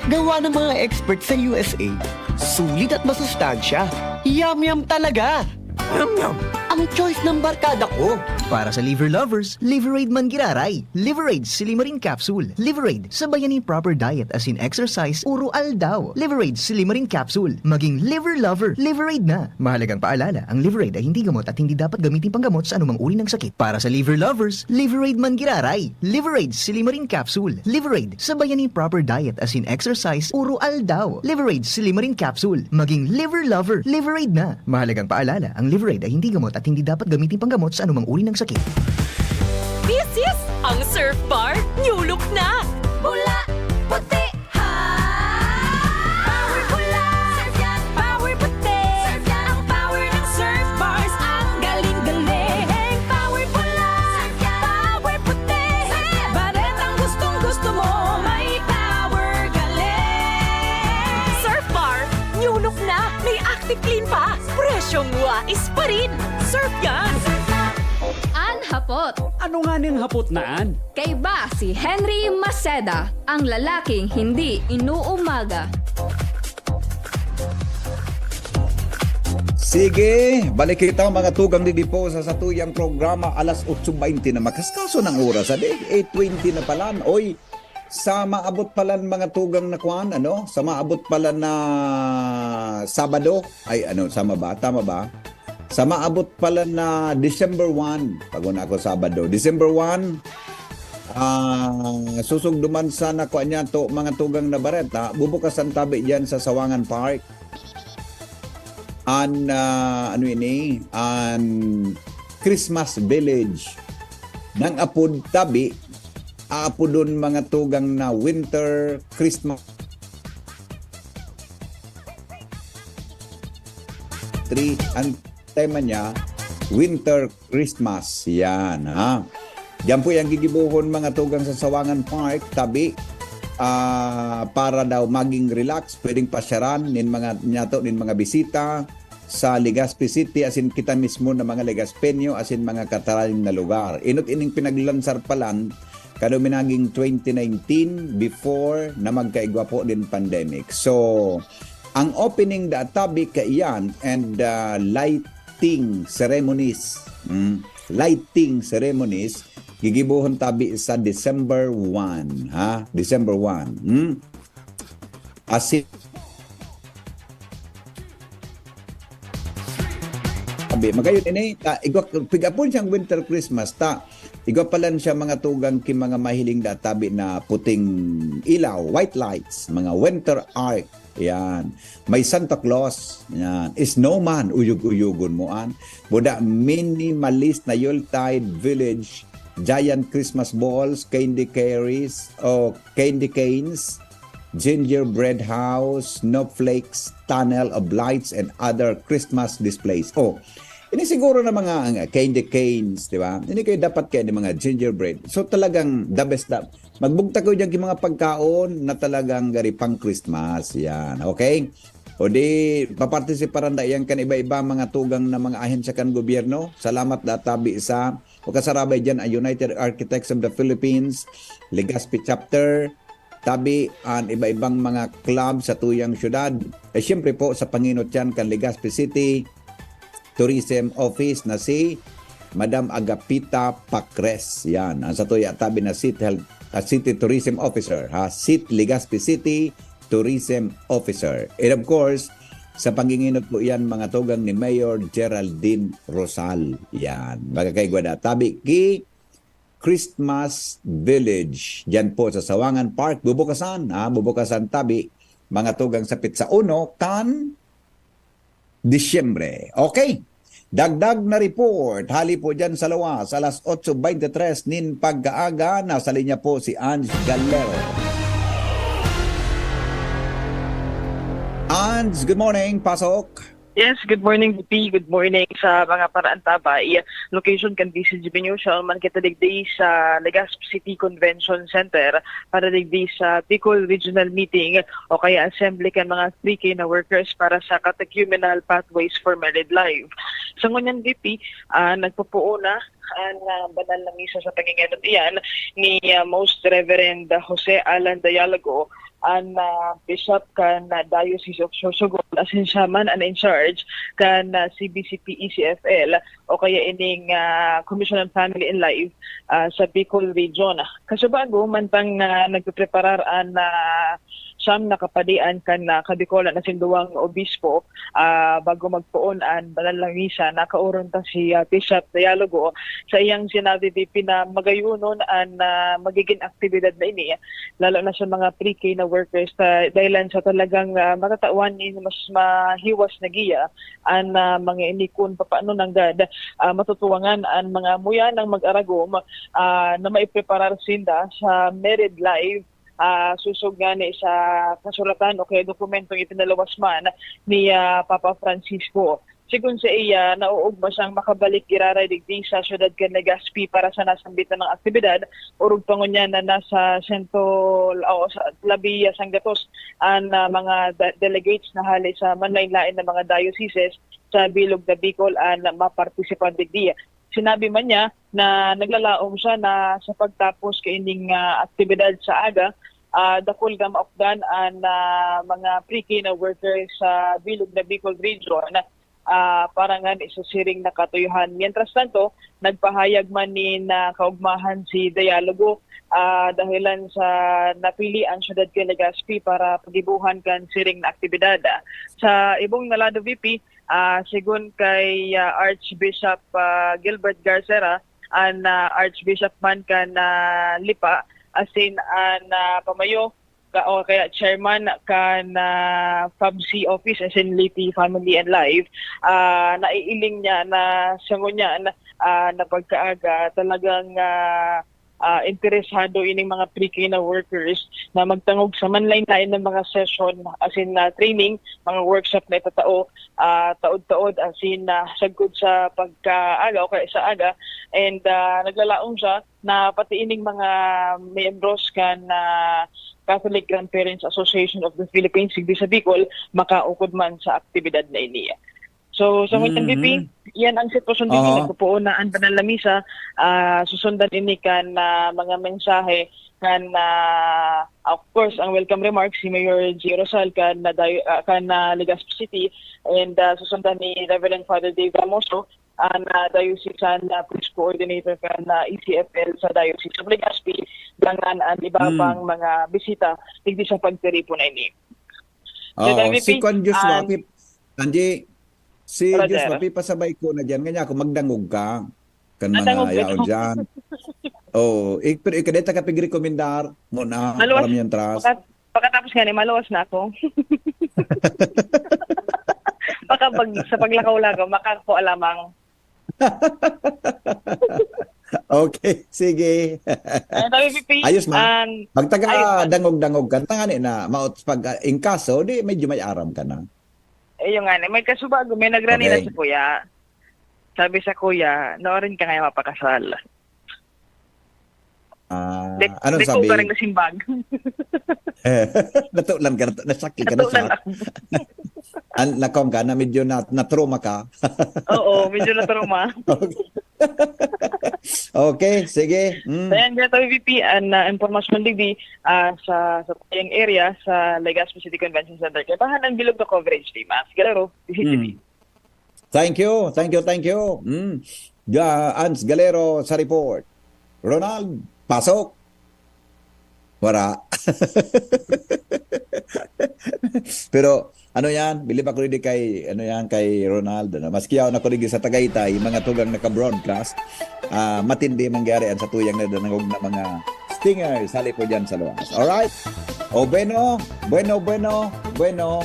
Gawa ng mga expert sa U S A, sulit at masustansya. Yum Yum talaga! Yum yum. Ang choice ng barkada ko. Para sa liver lovers, Liverade man giraray. Liverade Silimarin Capsule. Liverade, sabayan nin proper diet as in exercise, uro aldaw. Liverade Silimarin Capsule. Maging liver lover, Liverade na. Mahalagang paalala, ang Liverade ay hindi gamot at hindi dapat gamitin panggamot sa anumang uri ng sakit. Para sa liver lovers, Liverade man giraray. Liverade Silimarin Capsule. Liverade, sabayan nin proper diet as in exercise, uro aldaw. Liverade Silimarin Capsule. Maging liver lover, Liverade na. Mahalagang paalala, ang Liverade ay hindi gamot at hindi dapat gamitin panggamot sa anumang uri ng sakit. Misis, ang Surf Bar, new look na! Pula, puti, ha! Power pula, surf yan, power puti, surf yan, ang power ng Surf Bars, ang galing-galing. Power pula, surf yan, power puti, surf yan, baretang gustong-gusto mo, may power galing. Surf Bar, new look na, may Active Clean pa, presyong wais pa rin. Surf yan! An hapot. Ano nga ning hapot na an? Kaiba si Henry Maceda, ang lalaking hindi inuumaga. Sige, balik kita mga tugang digdi po sa satuyang programa, alas otso baynte na makaskaso ng oras, adi, eight twenty na pala, oy. Sa maabot pala mga tugang na kwan, ano? Sa maabot pala na Sabado, ay ano, sama ba? Tama ba? Sa maabot pala na December one, pag-una ako Sabado, December one, ah, susugduman sana ko niya to, mga tugang na bareta, bubukas ang tabi diyan sa Sawangan Park. An, ah, ano ini? An Christmas Village. Nang apod tabi, aapodon mga tugang na winter Christmas tree. Ang tema niya, winter Christmas. Yan, ha? Diyan po yung gigibuhon mga tugang sa Sawangan Park, tabi, ah, para daw maging relax, pwedeng pasyaran nin mga, niyato nin mga bisita sa Legazpi City, asin kita mismo na mga Legazpeño, asin mga kataraming na lugar. Inot ining pinaglansar palan, kano minaging twenty nineteen, before na magkaigwa po din pandemic. So, ang opening da tabi kaiyan and, ah, lighting ceremonies. Mm, lighting ceremonies, gigibuhon tabi sa December one, ha? December one. Hmm? Asin tabi, magayon ini, ta, igwa, pigapon siyang winter Christmas, ta, igwa palan siya mga tugang ki mga mahiling da tabi na puting ilaw, white lights, mga winter arc. Yan. May Santa Claus. Yan. Snowman. Uyog-uyogon mo an. Buda minimalist na Yuletide Village. Giant Christmas balls, candy carries, o candy canes, gingerbread house, snowflakes, tunnel of lights, and other Christmas displays. Oh, ini siguro na mga, ah, candy canes, di ba? Ini kayo dapat kaya ni mga gingerbread. So talagang the best na. Magbugtak kayo dyan yung mga pagkaon na talagang gari pang Christmas. Yan, okay? O di, papartisiparan da yan kan iba-iba mga tugang na mga ahensya kan gobyerno. Salamat da tabi sa o kasarabay dyan ang United Architects of the Philippines, Legazpi Chapter, tabi an iba-ibang mga club sa tuyang syudad. Eh, siyempre po, sa panginot yan kan Legazpi City Tourism Office na si Madam Agapita Pacres. Yan, ang sa tuya tabi na City, Health, ah, City Tourism Officer, ha? City Legazpi City Tourism Officer. And of course, sa panginginot po yan, mga tugang ni Mayor Geraldine Rosal. Yan, magkakaigwa da tabi ki Christmas Village. Diyan po sa Sawangan Park, bubukasan, ha? Bubukasan tabi, mga tugang sa pitsa uno kan Disyembre. Okay. Dagdag na report, hali po dyan sa lawas, alas otso beintitres nin pagkaaga, nasa linya po si Ange Galero. Ange, good morning. Pasok. Yes, good morning, V P. Good morning sa mga paraantabay. Location kan V C G B News, siya man kita digdi sa Legazpi City Convention Center para digdi sa Bicol Regional Meeting o kaya Assembly kan mga three K na workers para sa Catechumenal Pathways for Married Life. Sa ngunyan, V P, ah, nagpupuo na ang, ah, banal na misa sa pangingenot iyan ni, ah, Most Reverend Jose Alan Dialogo, an, ah, Bishop kan, ah, Diocese of Sorsogon, asin siya man an in charge kan, ah, C B C P E C F L o kaya ining, ah, Commission on Family and Life, ah, sa Bicol Region. Kasubago, mantang, ah, nagpepreparar an, ah, siyam na kapadian kan, ah, Kabikolan asin duwang obispo, ah, bago magpoon an banal na misa, nakaoron ta si, ah, Bishop Dialogo sa iyang sinabi, V P, na magayonon an, ah, magiging aktibidad na ini, lalo na sa mga pre-K na workers, ah, dahilan sa talagang, ah, matatawan nin mas mahiwas na giya an, ah, mga ini kun papaano nanggad, ah, matutuwangan an mga muyanang mag-aragom, ah, na maipreparar sinda sa married life, ah, sosog ngani sa kasuratan o kaya dokumentong ipinaluwas man ni, ah, Papa Francisco. Sigon saiya, naoogma siyang makabalik giraray digdi sa siyudad kan Legazpi para sa nasambit na mga aktibidad, orog pa ngunyan na nasa sento, o sa labi sanggatos an, ah, mga de-, delegates na hali sa manlain-lain na mga dioceses sa bilog na Bicol an mapartisipan digdi. Sinabi man niya na naglalaom siya na sa pagtapos kaining, ah, aktibidad sa aga, ah, dakul na maukdan an, ah, mga pre-K na workers sa bilog na Bicol Region ah, para ngani sa siring na katuyohan. Mientras tanto, nagpahayag man nin, ah, kaugmahan si Dialogo, ah, dahelan sa napili an syudad kan Legazpi para paggibohan kan siring na aktibidad. Sa ibong na lado, V P, ah, segun kay, ah, Archbishop, ah, Gilbert Garcera, an, ah, Archbishop man kan, ah, Lipa, asin an, ah, pamayo ka, o kaya chairman kan, ah, F A B C office, asin Leyte Family and Life, ah, naiiling niya na sa ngunyan, ah, na pagkaaga talagang, ah, ah, interesado ining mga pre-K na workers na magtangog sa manlain-lain na mga session, asin, ah, training, mga workshop na itatao, ah, taod-taod, asin, ah, sagkod sa pagkaaga o kaya sa aga. And, ah, naglalaom siya na pati ining mga miyembros kan, ah, Catholic Grandparents Association of the Philippines, digdi sa Bicol, makaukod man sa aktibidad na ini. So, sa ngunyan, Mhm. V P, yan ang sitwasyon digdi. Aha. Nagpupuon na an banal na misa, ah, susundan ini kan, ah, mga mensahe kan, ah, of course, ang welcome remarks si Mayor Gio Rosal kan, ah, Dayo-, ah, kan, ah, Legazpi City, and, ah, susundan ni Reverend Father Dave Ramoso, ang, ah, diocesan na priest coordinator kan, ah, E C F L sa Diocese of Legazpi, dangan an iba Hmm. pang mga bisita digdi sa pagtiripon na ini. Oo, Sir V P, si Kwan Joshua, an Pi-, Angie, si Brother. Joshua, pipasabay ko na diyan. Nga niya ako, magdangog ka. Kan Ah, mga dangog ka. yaon diyan. Oo, ik-, pero ika, dahil ka pigrekomendar, muna, Maluwas, para miyentras. pagkat-, pagkatapos nga ni, maluwas na ako. Baka pag, sa paglakaw-lakaw, makakuha lamang. Okay, sige. Ay, sabi, V P, Ayos man. an-, Pag taga ayos man. dangog-dangog ka, tangani na, maot-, pag, ah, in kaso, di medyo may aram ka na. Eh, yung nga, may kasuba, may nagrani na Okay. sa kuya. Sabi sa kuya, "Noorin ka ngayon mapakasal." Ah, Dek-, anong deko sabi? ka rin nasimbag. Natulan ka, nat-, nasakit ka, Natulan nasa-, ako. An-, nakong ka, na medyo na, na-trauma ka. Oo, medyo na-trauma. Okay. Okay, sige. Mm. So, yan, Gato V P, ang, ah, impormasyon digdi, ah, sa, sa tayong area, sa Legazpi City Convention Center. Kaya bahan ang bilog na coverage, di mas. Galero, D C T V. Mm. Thank you, thank you, thank you. Mm. Ja-, Ans Galero sa report. Ronald, pasok. Wala. Pero, ano yan? Bilib ako rin kay, ano yan, kay Ronald, ano? Maski ako na ko rin sa Tagaytay, mga tugang naka-broadcast, ah, matindi mangyari ang sa tuyang na danangog na mga stingers. Hali po dyan sa luwas. Alright? O bueno, bueno, bueno, bueno.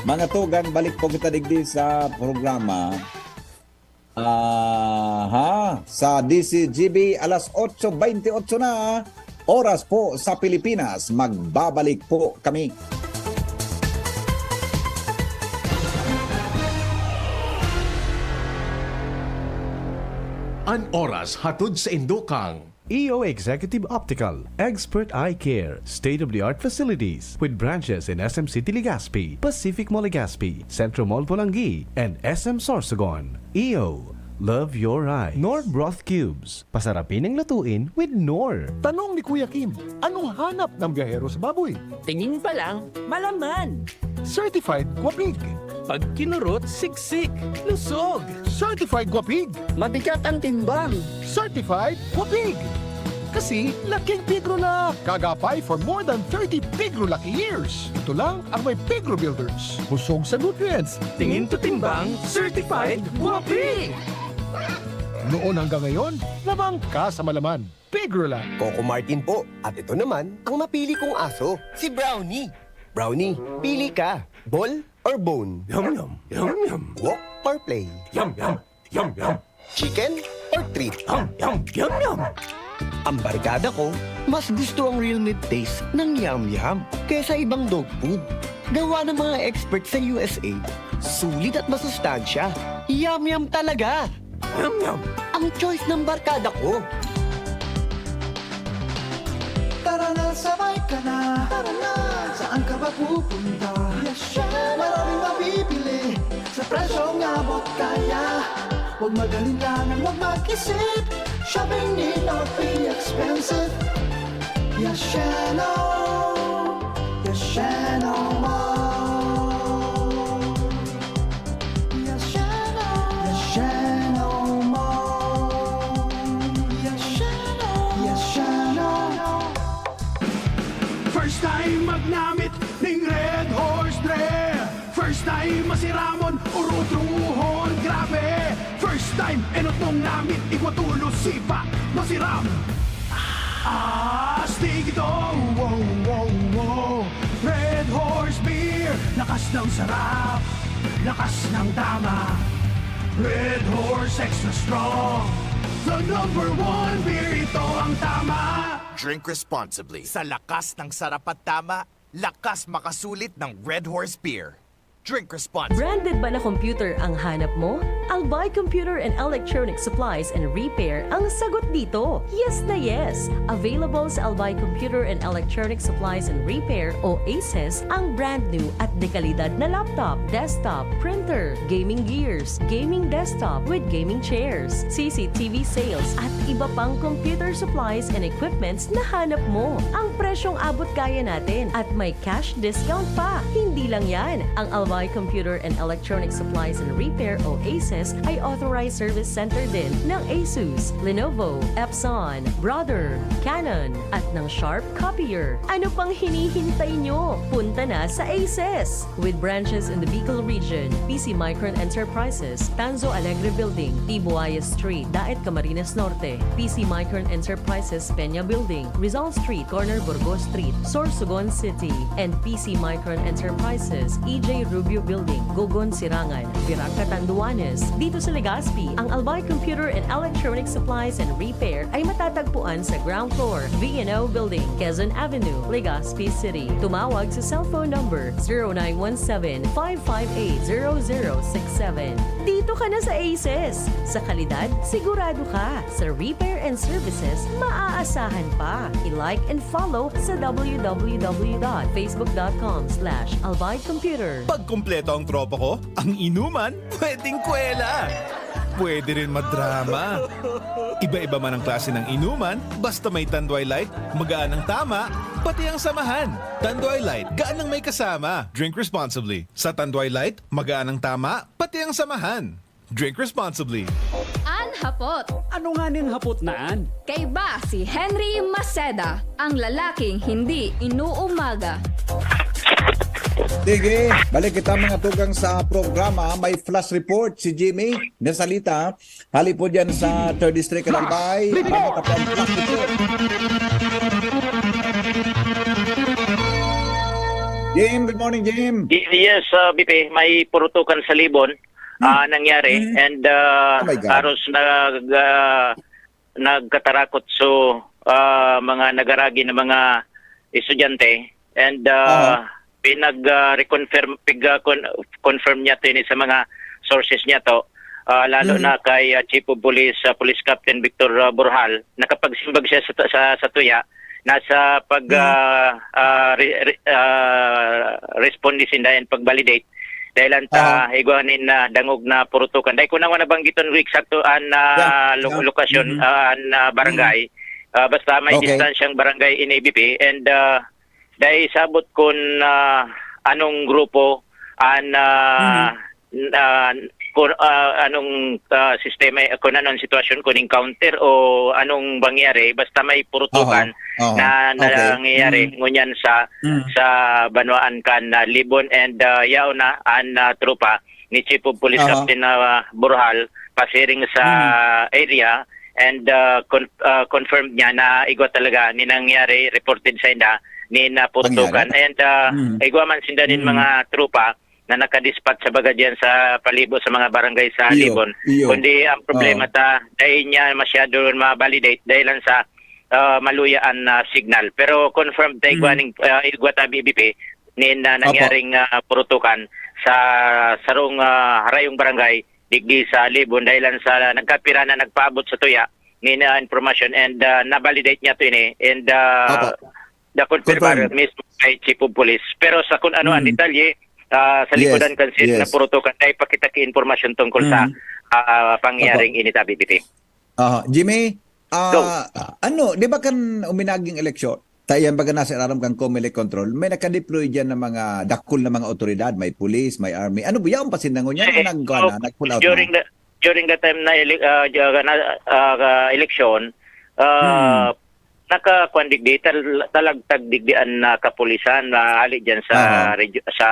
Mga tugang, balik po kita digdi sa programa. Aha, sa D C G B, alas otso beintiotso na, oras po sa Pilipinas. Magbabalik po kami. An oras hatod sa indo kang E O Executive Optical, Expert Eye Care, state-of-the-art facilities with branches in S M City Legazpi, Pacific Mall Legazpi, Centro Mall Polangui, and S M Sorsogon. E O, love your eyes. Knorr Broth Cubes, pasarapin ang lutuin with Knorr. Tanong ni Kuya Kim, anong hanap ng biyahero sa baboy? Tingin pa lang, malaman. Certified Guapig. Pag kinurot, siksik, lusog. Certified Guapig. Mabigat ang timbang. Certified Guapig. Kasi laking Pigro na. Kagapay for more than thirty Pigro Lucky Years. Ito lang ang may Pigro Builders. Busog sa nutrients. Tingin to timbang, certified Guapig. Noon hanggang ngayon, lamang ka sa malaman. Pigro lang. Coco Martin po. At ito naman ang mapili kong aso, si Brownie. Brownie, pili ka. Ball or bone? Yum, yum, yum, yum. Walk or play? Yum, yum, yum, yum. Chicken or treat? Yum, yum, yum, yum. Ang barkada ko, mas gusto ang real meat taste ng Yum Yum kaysa ibang dog food. Gawa ng mga expert sa U S A, sulit at masustansya. Yum Yum talaga! Yum, yum. Ang choice ng barkada ko. Tara na, sabay ka na. Tara na. Saan ka ba pupunta? Yes, syempre. Maraming mabibili sa presyong abot kaya. Huwag mag-alinlangan, huwag mag-isip. Shopping need not be expensive. Yes, Sheno. Yes, Sheno Mall. Yes, Sheno. First time masiramon, urutruhon, grabe. First time, enotong namit, igwa tulo, sipa, masiram. Astig ito, wow, wow, wow. Red Horse Beer, lakas ng sarap, lakas ng tama. Red Horse Extra Strong, the number one beer, ito ang tama. Drink responsibly. Sa lakas ng sarap at tama, lakas makasulit ng Red Horse Beer. Drink responsibly. Branded ba na computer ang hanap mo? Albay Computer and Electronic Supplies and Repair ang sagot dito. Yes na yes! Available sa Albay Computer and Electronic Supplies and Repair o ACES ang brand new at dekalidad na laptop, desktop, printer, gaming gears, gaming desktop with gaming chairs, CCTV sales at iba pang computer supplies and equipments na hanap mo. Ang presyong abot kaya natin at may cash discount pa. Hindi lang yan, ang Albay Computer and Electronic Supplies and Repair o ACES ay authorized service center din ng Asus, Lenovo, Epson, Brother, Canon, at ng Sharp Copier. Ano pang hinihintay nyo? Punta na sa ACES! With branches in the Bicol region, PC Micron Enterprises, Tanzo Alegre Building, T. Buaya Street, Daet, Camarines Norte, PC Micron Enterprises, Peña Building, Rizal Street, corner Burgos Street, Sorsogon City, and PC Micron Enterprises, EJ Rubio Building, Gogon, Sirangan, Virac, Catanduanes. Dito sa Legazpi, ang Albay Computer and Electronic Supplies and Repair ay matatagpuan sa ground floor, V and O Building, Quezon Avenue, Legazpi City. Tumawag sa cellphone number zero nine one seven, five five eight, zero zero six seven. Dito ka na sa ACES! Sa kalidad, sigurado ka. Sa repair and services, maaasahan pa. I-like and follow sa w w w dot facebook dot com slash albay computer. Pag kumpleto ang tropa ko, ang inuman, pwedeng kwela. Pwede rin madrama. Iba-iba man ang klase ng inuman, basta may Tanduay Light, magaan ang tama, pati ang samahan. Tanduay Light, gaan ang may kasama. Drink responsibly. Sa Tanduay Light, magaan ang tama, pati ang samahan. Drink responsibly. An hapot. Ano nga ning hapot na an? Kaiba si Henry Maceda, ang lalaking hindi inuumaga. Sige, balik kita mga tugang sa programa. May flash report si Jimmy Nasalita. Hali po dyan sa third District, Albay. Ano ka po ang flash report? Jim, good morning, Jim. Y- Yes, uh, B P, may purutukan sa Libon ah, nangyari and uh, Oh my God. haros nag ah, nagkatarakot so ah, mga nagaragi na mga estudyante and uh, pinag ah, reconfirm pig ah, con- confirm niya to ini sa mga sources niya to. Ah, lalo na kay ah, Chief of Police ah, Police Captain Victor ah, Borjal, nakapagsimbag siya sa, sa, sa tuya nasa pag ah, ah, re- re- ah, respond ni sinda and pag-validate dahil ang ta igwa nin ah, dangog na purutukan. Dahil ko na nga nabanggiton ko eksakto an ah, Yeah, lo- yeah. lokasyon, Mhm. ah, an ah, barangay. Ah, basta may Okay. distansyang barangay in A B P and ah, dahil sabot kun ah, anong grupo an ah, n- ah, kun, ah, anong ah, sistema, kung anong sitwasyon, kung encounter o anong bangyari, basta may purutukan Aha, aha. na Okay. nangyayari Mm. ngunyan sa Mm. sa banwaan kan ah, Libon and ah, yaon na an ah, tropa ni Chief of Police Aha. Captain ah, Borjal pasiring sa area and ah, con- ah, confirmed niya na igwa talaga ni nangyari, reported sa inda ni naputukan Nangyari? and ah, Mm. igwa man sinda nin Mm. mga tropa na nakadispatch sa baga diyan sa palibo sa mga barangay sa Iyo, Libon. iyo. Kundi ang problema Oo. ta dahil niya masyado ma-validate dahil lang sa ah, maluya an ah, signal. Pero confirmed ta igwa Mm. ning ah, igwa ta B B P nin ah, Opo. nangyaring ah, purutukan sa sarong ah, harayong barangay digdi sa Libon dahil lang sa nagkapira na nagpaabot sa tuya nin ah, impormasyon and ah, na-validate niya to ini and ah, Opo. the confirmer Confirmed. mismo kay Chief of Police. Pero sa kung ano ang Mm. detalye, ah, sa Yes, likodan kan sir yes. na purutukan ay pakita ki impormasyon tungkol sa Mm. ah, pangyaring ini ta B B P. Aha, Jimmy, Go. ah, ano, di ba kan uminaging eleksyon? Tayan baga nasa ilarom kan Comelec control, may nakadeploy dyan ng mga dakul na mga otoridad, may police, may army. Ano ba yan? Pasindangon yan? Eh, Nag, so, na, nag-pull out during na? the during the time na ele- ah, na, ah, eleksyon, ah, Hmm. nakakuan digdi, tal-, talagtag digdi an, ah, kapulisan, ah, hali diyan sa Aha. regyo-, sa,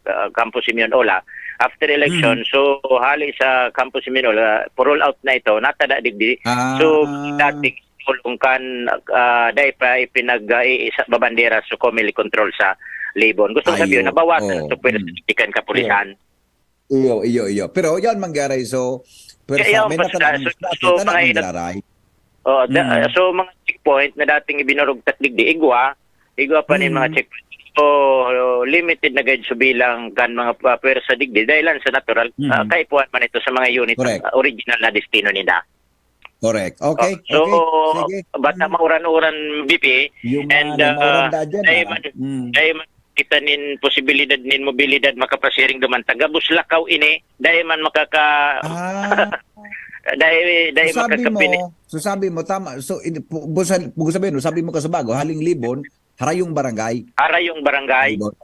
ah, Campo Simeon Ola. After election, Mhm. so hali sa Campo Simeon Ola, parol out na ito, natada digdi. Ah. So, dating pulong kan, ah, dai pa ipinag-, ah, i-, isa, babandera sa Comelec control sa Libon. Gusto ko sabihin, Ayo, nabawasan oo. sa pwersa Mm. kan kapulisan. Iyo, iyo, iyo. Pero yan mangyari, so, Kaya pwersa, yun, may basta, natanong so, na so, kita na mga ina-, mangyari. Oo, da-, Mm. so, mga checkpoint na dating ibinurugtak digdi, igwa, igwa pa nin mga Mm. checkpoint. So, limited na gayud so bilang kan mga pa-, pwersa digdi, dahil lang sa natural, Mm. ah, kaipuhan man ito sa mga unit, Correct. ah, original na destino nila. Correct. Okay, Oh, so, okay. Sige. basta Mm. mauran-uran, B P, Yung and, mga ah, mauran da dyan, dahil ah. man, Mm. dahil man kita nin posibilidad nin mobilidad makapasiring duman ta gabos lakaw ini, dai man makaka-, Ah. dai, dai So, sabi makakapini- mo, so, sabi mo, tama. So, in-, pu-, busa-, busa sabihin, no, sabi mo ka sa bago, haling Libon, harayong barangay. Harayong barangay. Libon.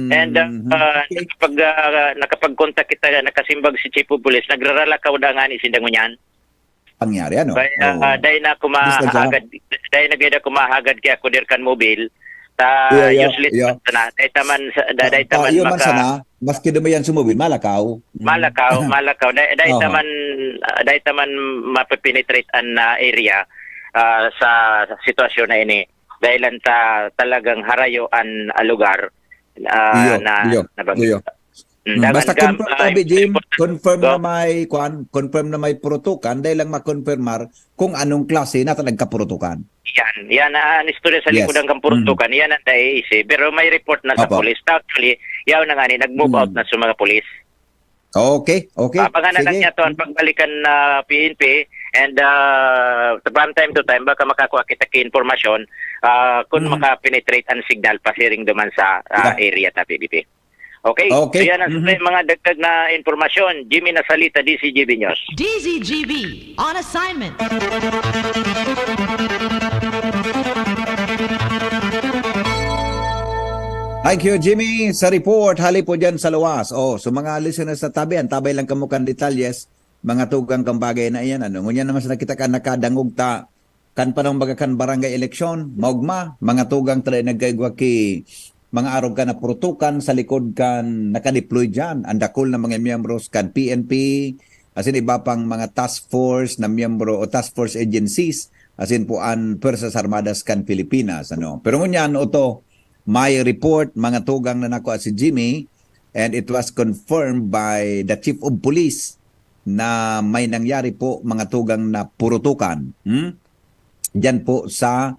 And, uh, Mm, uh, okay. nakapag-, uh, nakapag-contact kita, nakasimbag si Chief of Police, nagraralakaw da ngani sinda ngunyan. Pangyari, ano? Kaya, Oo. ah, dai na ako Distansya. mahagad, dai na gayud ako mahagad kaya ako dir kan mobil. Ta Iyo, iyo, useless iyo. man sana. Dai taman sa, da-, Ta-, dai ta-, taman iyo man maka- sana, maski dumayan sa mobil, malakaw. Mm. Malakaw, malakaw. Dai, dai Aha. taman, ah, dai taman mape-penetrate an, ah, area, ah, sa sitwasyon na ini. Dahil lang ta talagang harayo an, ah, lugar, ah, Iyo, na iyo, nabanggit. iyo. Mm, Mm, dangan basta gam-, confirm ah, tabi, Jim. important Confirm na Go. may, kwan, confirm na may purutukan, dahil lang makonfirmar kung anong klase na talaga purutukan. Yan, yan ang istorya sa Yes. likod ng kampurutukan, Mm. yan ang naiisip. Pero may report na sa Opo. police. Actually, yaw na nga ni, nag-move out Mm. na sa mga police. Okay, okay. Abangan na lang Sige. niya to ang pagbalikan na P N P and, ah, from time to time, baka makakuha kita ki impormasyon, ah, kung Mm. makapenetrate ang signal pasiring duman sa, ah, Yeah. area ta, P B P. Okay? Okay. So, yan ang Mhm. mga dagdag na impormasyon. Jimmy Nasalita, D Z G B News. D Z G B on assignment. Thank you, Jimmy, sa report. Hali po dyan sa luwas. Oh, so mga listeners na tabi, antabay lang kamo kan detalyes. Mga tugang kang bagay na iyan, ano? Ngunyan naman sa nakita ka, nakadangog ta, kan panahon baga kan barangay eleksyon, maogma, mga tugang taday nagkaigwa ki mga arog kan na purutukan sa likod kan nakadeploy diyan, ang dakul na mga miyembros kan P N P, asin iba pang mga task force na miyembro o task force agencies, asin po an Puwersas Armadas kan Pilipinas, ano. Pero ngunyan, oto, may report, mga tugang na nakuha si Jimmy, and it was confirmed by the Chief of Police na may nangyari po, mga tugang, na purutukan. Hmm? Diyan po sa,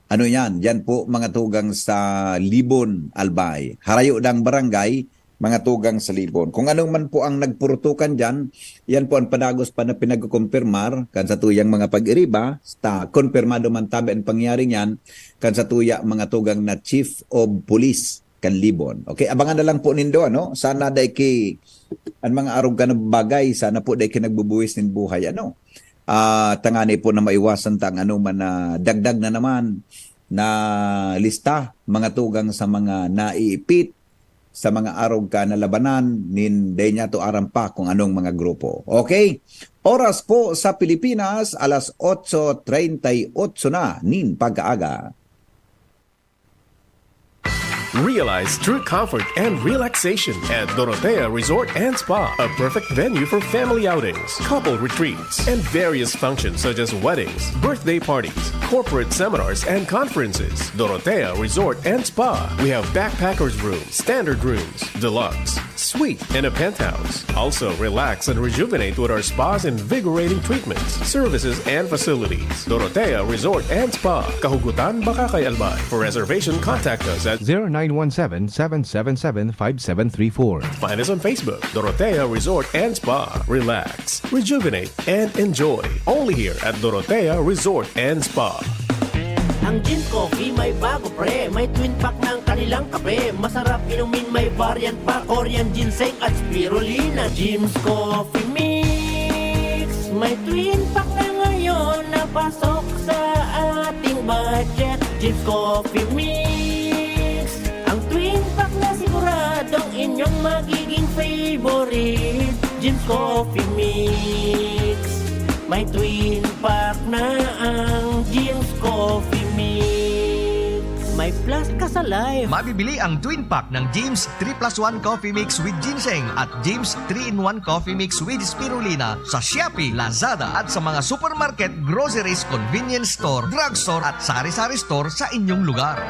ano yan, diyan po, mga tugang, sa Libon, Albay. Harayo dang barangay, mga tugang, sa Libon. Kung ano man po ang nagpurutukan diyan, yan po ang padagos pa na pinagkukumpirmar kan sa tuyang mga pag-iriba, ta, kumpirmado man tabi ang pangyayari niyan kan sa tuya, mga tugang, na Chief of Police kan Libon. Okay, abangan na lang po nindo, ano? Sana dai ki, an mga arog kan na bagay, sana po dai ki nagbubuwis nin buhay, ano? Ah, tangani po na maiwasan ta ang anoman na dagdag na naman na lista, mga tugang, sa mga naiipit, sa mga arog kan na labanan, nin dai niya to aram pa kung anong mga grupo. Okay? Oras po sa Pilipinas, alas otso treinta y ocho na nin pagkaaga. Realize true comfort and relaxation at Dorotea Resort and Spa, a perfect venue for family outings, couple retreats, and various functions such as weddings, birthday parties, corporate seminars, and conferences. Dorotea Resort and Spa. We have backpackers room, standard rooms, deluxe, suite, and a penthouse. Also, relax and rejuvenate with our spa's invigorating treatments, services, and facilities. Dorotea Resort and Spa, Kahugutan, Bacacay, Albay. For reservation, contact us at zero nine one seven, seven seven seven, five seven three four. Find us on Facebook, Dorotea Resort and Spa. Relax, rejuvenate, and enjoy. Only here at Dorotea Resort and Spa. Ang Jim's Coffee may bago, pre. May twin pack ng kanilang kape. Masarap inumin, may variant pa. Korean ginseng at spirulina. Jim's Coffee Mix. May twin pack na ngayon na pasok sa ating budget. Jim's Coffee Mix. Ang twin pack na siguradong inyong magiging favorite. Jim's Coffee Mix. May twin pack na ang Jim's Coffee Mix. May plus ka sa life. Mabibili ang twin pack ng Jim's three plus one Coffee Mix with Ginseng at Jim's three-in-one Coffee Mix with Spirulina sa Shopee, Lazada at sa mga supermarket, groceries, convenience store, drugstore at sari-sari store sa inyong lugar.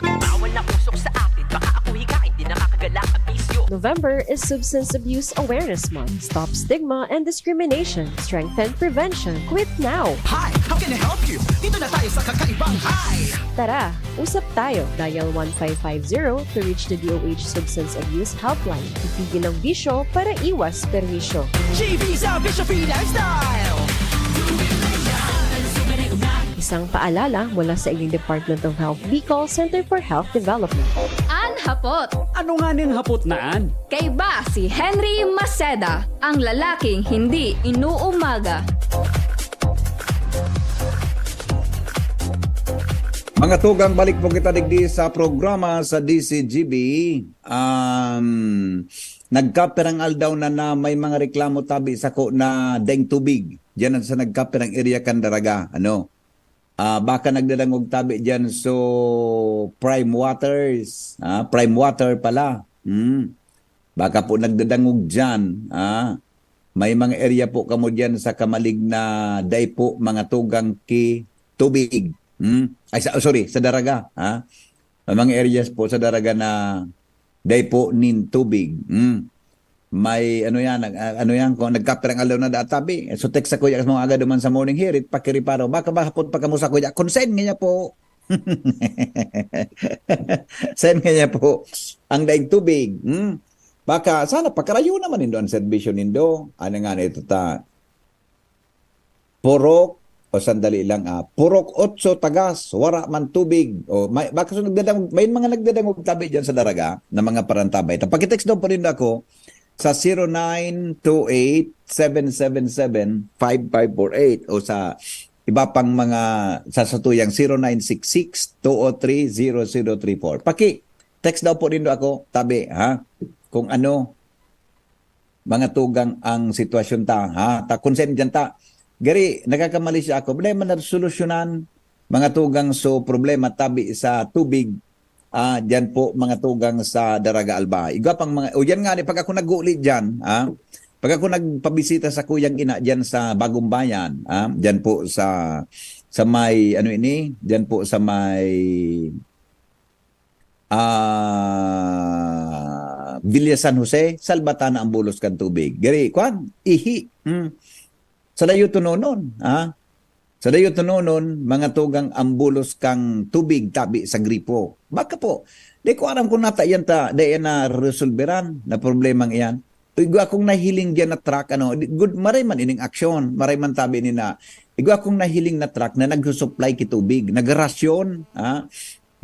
Bawal na usok sa atin, baka ako hikain, di nakakagala ang bisyo. November is Substance Abuse Awareness Month. Stop stigma and discrimination. Strengthen prevention. Quit now! Hi! How can I help you? Dito na tayo sa kakaibang Hi! Tara, usap tayo. Dial one five five zero to reach the D O H Substance Abuse Helpline. Itigil ang bisyo para iwas perwisyo. G V sa Bisyo Free Lifestyle! Isang paalala mula sa inyong Department of Health Bicol Center for Health Development. An hapot. Ano nga ning hapot na an? Kaiba si Henry Maceda, ang lalaking hindi inuumaga. Mga tugang, balik po kita digdi sa programa sa D C G B. Um, nagkapirang aldaw na na may mga reklamo tabi sako na deng tubig. Diyan sa nagkapirang area kan Daraga. Ano? Ah, baka nagdadangog tabi diyan so Prime Waters. Ah, Prime Water pala. Hmm. Baka po nagdadangog diyan. Ah. May mga area po kamo diyan sa Kamalig na dai po mga tugang ki tubig. Hmm? Ay, sa, oh, sorry, sa Daraga. Ha? May mga areas po sa Daraga na dai po nin tubig. Hmm? May ano yan, nag- ah, ano yan, kung nagkapirang aldaw na databi. So text sa kuya, mga aga duman sa morning hirit, pakiriparo. Baka mahapon pa kamo sa kuya, consent nga niya po. Send nga niya po ang daing tubig. Hmm? Baka sana pakarayo naman nindo ang serbisyo nindo. Ano nga na ito ta? Purok, o sandali lang ah. Purok otso tagas, wara man tubig. O may, baka so nagdadangog, may mga nagdadangog tabi diyan sa Daraga na mga parantabay. Ta, pakitext daw po rin ako sa zero nine two eight seven seven seven five five four eight o sa iba pang mga sa satuyang zero nine six six two oh three zero zero three four. Paki text daw po nindo ako, tabi ha, kung ano mga tugang ang sitwasyon ta, ha? Ta konsent diyan ta. Gari, nagkakamali siya ako. Problema na solusyonan, mga tugang, so problema tabi sa tubig, ah, diyan po, mga tugang, sa Daraga Alba. Igwa pang mga, o yan nga, pag ako nag-uuli diyan, ha? Pag ako nagpabisita sa kuyang ina diyan sa Bagong Bayan, ha? Diyan po sa, sa may, ano ini? Diyan po sa may, ah, Villa San Jose, salbatan na ang bulos kan tubig. Gari, kwan, ihi. Hmm. Sa dayo tunonon, ha? Sa dayo tunonon, mga tugang ang bulos kang tubig tabi sa gripo. Baka po, di ko aram kung nata yan ta, di yan na resolveran na problemang iyan. Igwa akong nahiling diyan na truck, ano, di- good, maray man ining aksyon, maray man tabi ni na, igwa akong nahiling na truck na nagsusupply ki tubig, nagrasyon, ha?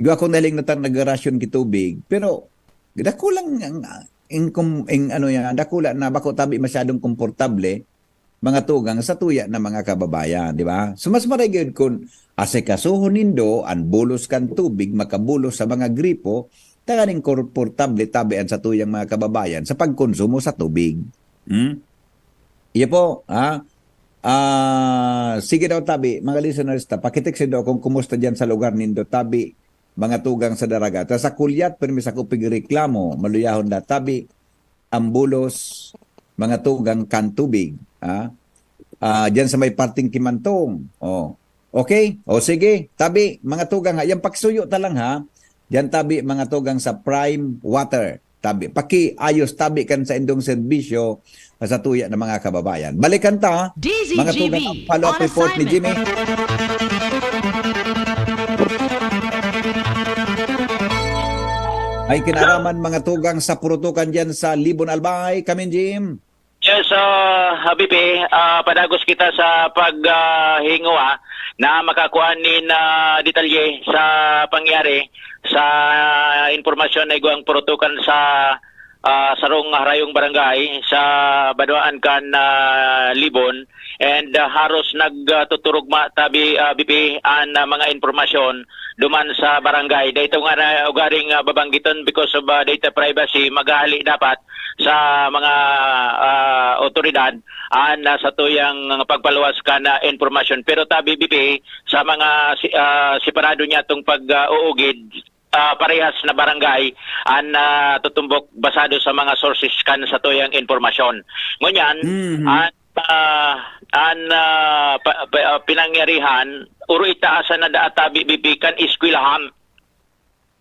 Igwa akong nahiling na truck nagrasyon ki tubig, pero dakulang ang, ang, ang, ano yan, dakula na bako tabi masyadong komportable, mga tugang sa tuya na mga kababayan, di ba? So mas maray gyud kun asikasuhon nindo an bulos kan tubig makabulos sa mga gripo, tanganing komportable tabi an satuyang mga kababayan sa pagkonsumo sa tubig. Hmm? Iyo po, ha? Ah, sige daw tabi, mga listeners ta, pakitext nindo kung kumusta diyan sa lugar nindo tabi, mga tugang sa Daraga. Ta sa Kulyat, permi sa kupig reklamo, maluyahon da tabi, ang bulos, mga tugang kan tubig, ha? Ah, diyan sa may parting Kimantong. Oh. Okay? O sige, tabi, mga tugang ha. Yan paksuyo ta lang ha. Diyan tabi, mga tugang sa Prime Water. Tabi, pakiayos tabi kan sa indong serbisyo sa tuya ng mga kababayan. Balikan ta, mga tugang, ang follow-up report ni Jimmy. Ay kinaraman mga tugang sa purutukan diyan sa Libon Albay. Kamin, Jim. Yes, uh, Habibi, uh, padagos kita sa pag uh, hingwa na makakuha nin uh, detalye sa pangyari sa impormasyon na igwang purutukan sa uh, sarong harayong barangay sa Banuaan kan uh, Libon, and uh, haros nagtuturugma tabi uh, bibi an uh, mga impormasyon duman sa barangay. Dahil ito nga na ugaring uh, babanggiton because of uh, data privacy, maghahali dapat sa mga, ah, awtoridad an, ah, satuyang pagpaluwas kan, ah, impormasyon. Pero tabi, B P, sa mga si-, ah, separado niyatong pag-uugid, ah, parehas na barangay an, ah, tutumbok basado sa mga sources kan satuyang impormasyon. Ngunyan, Mhm. an, ah, an, ah, pa-, pa-, ah, pinangyarihan, oro itaasan na daa tabi, B P, kan eskwelahan.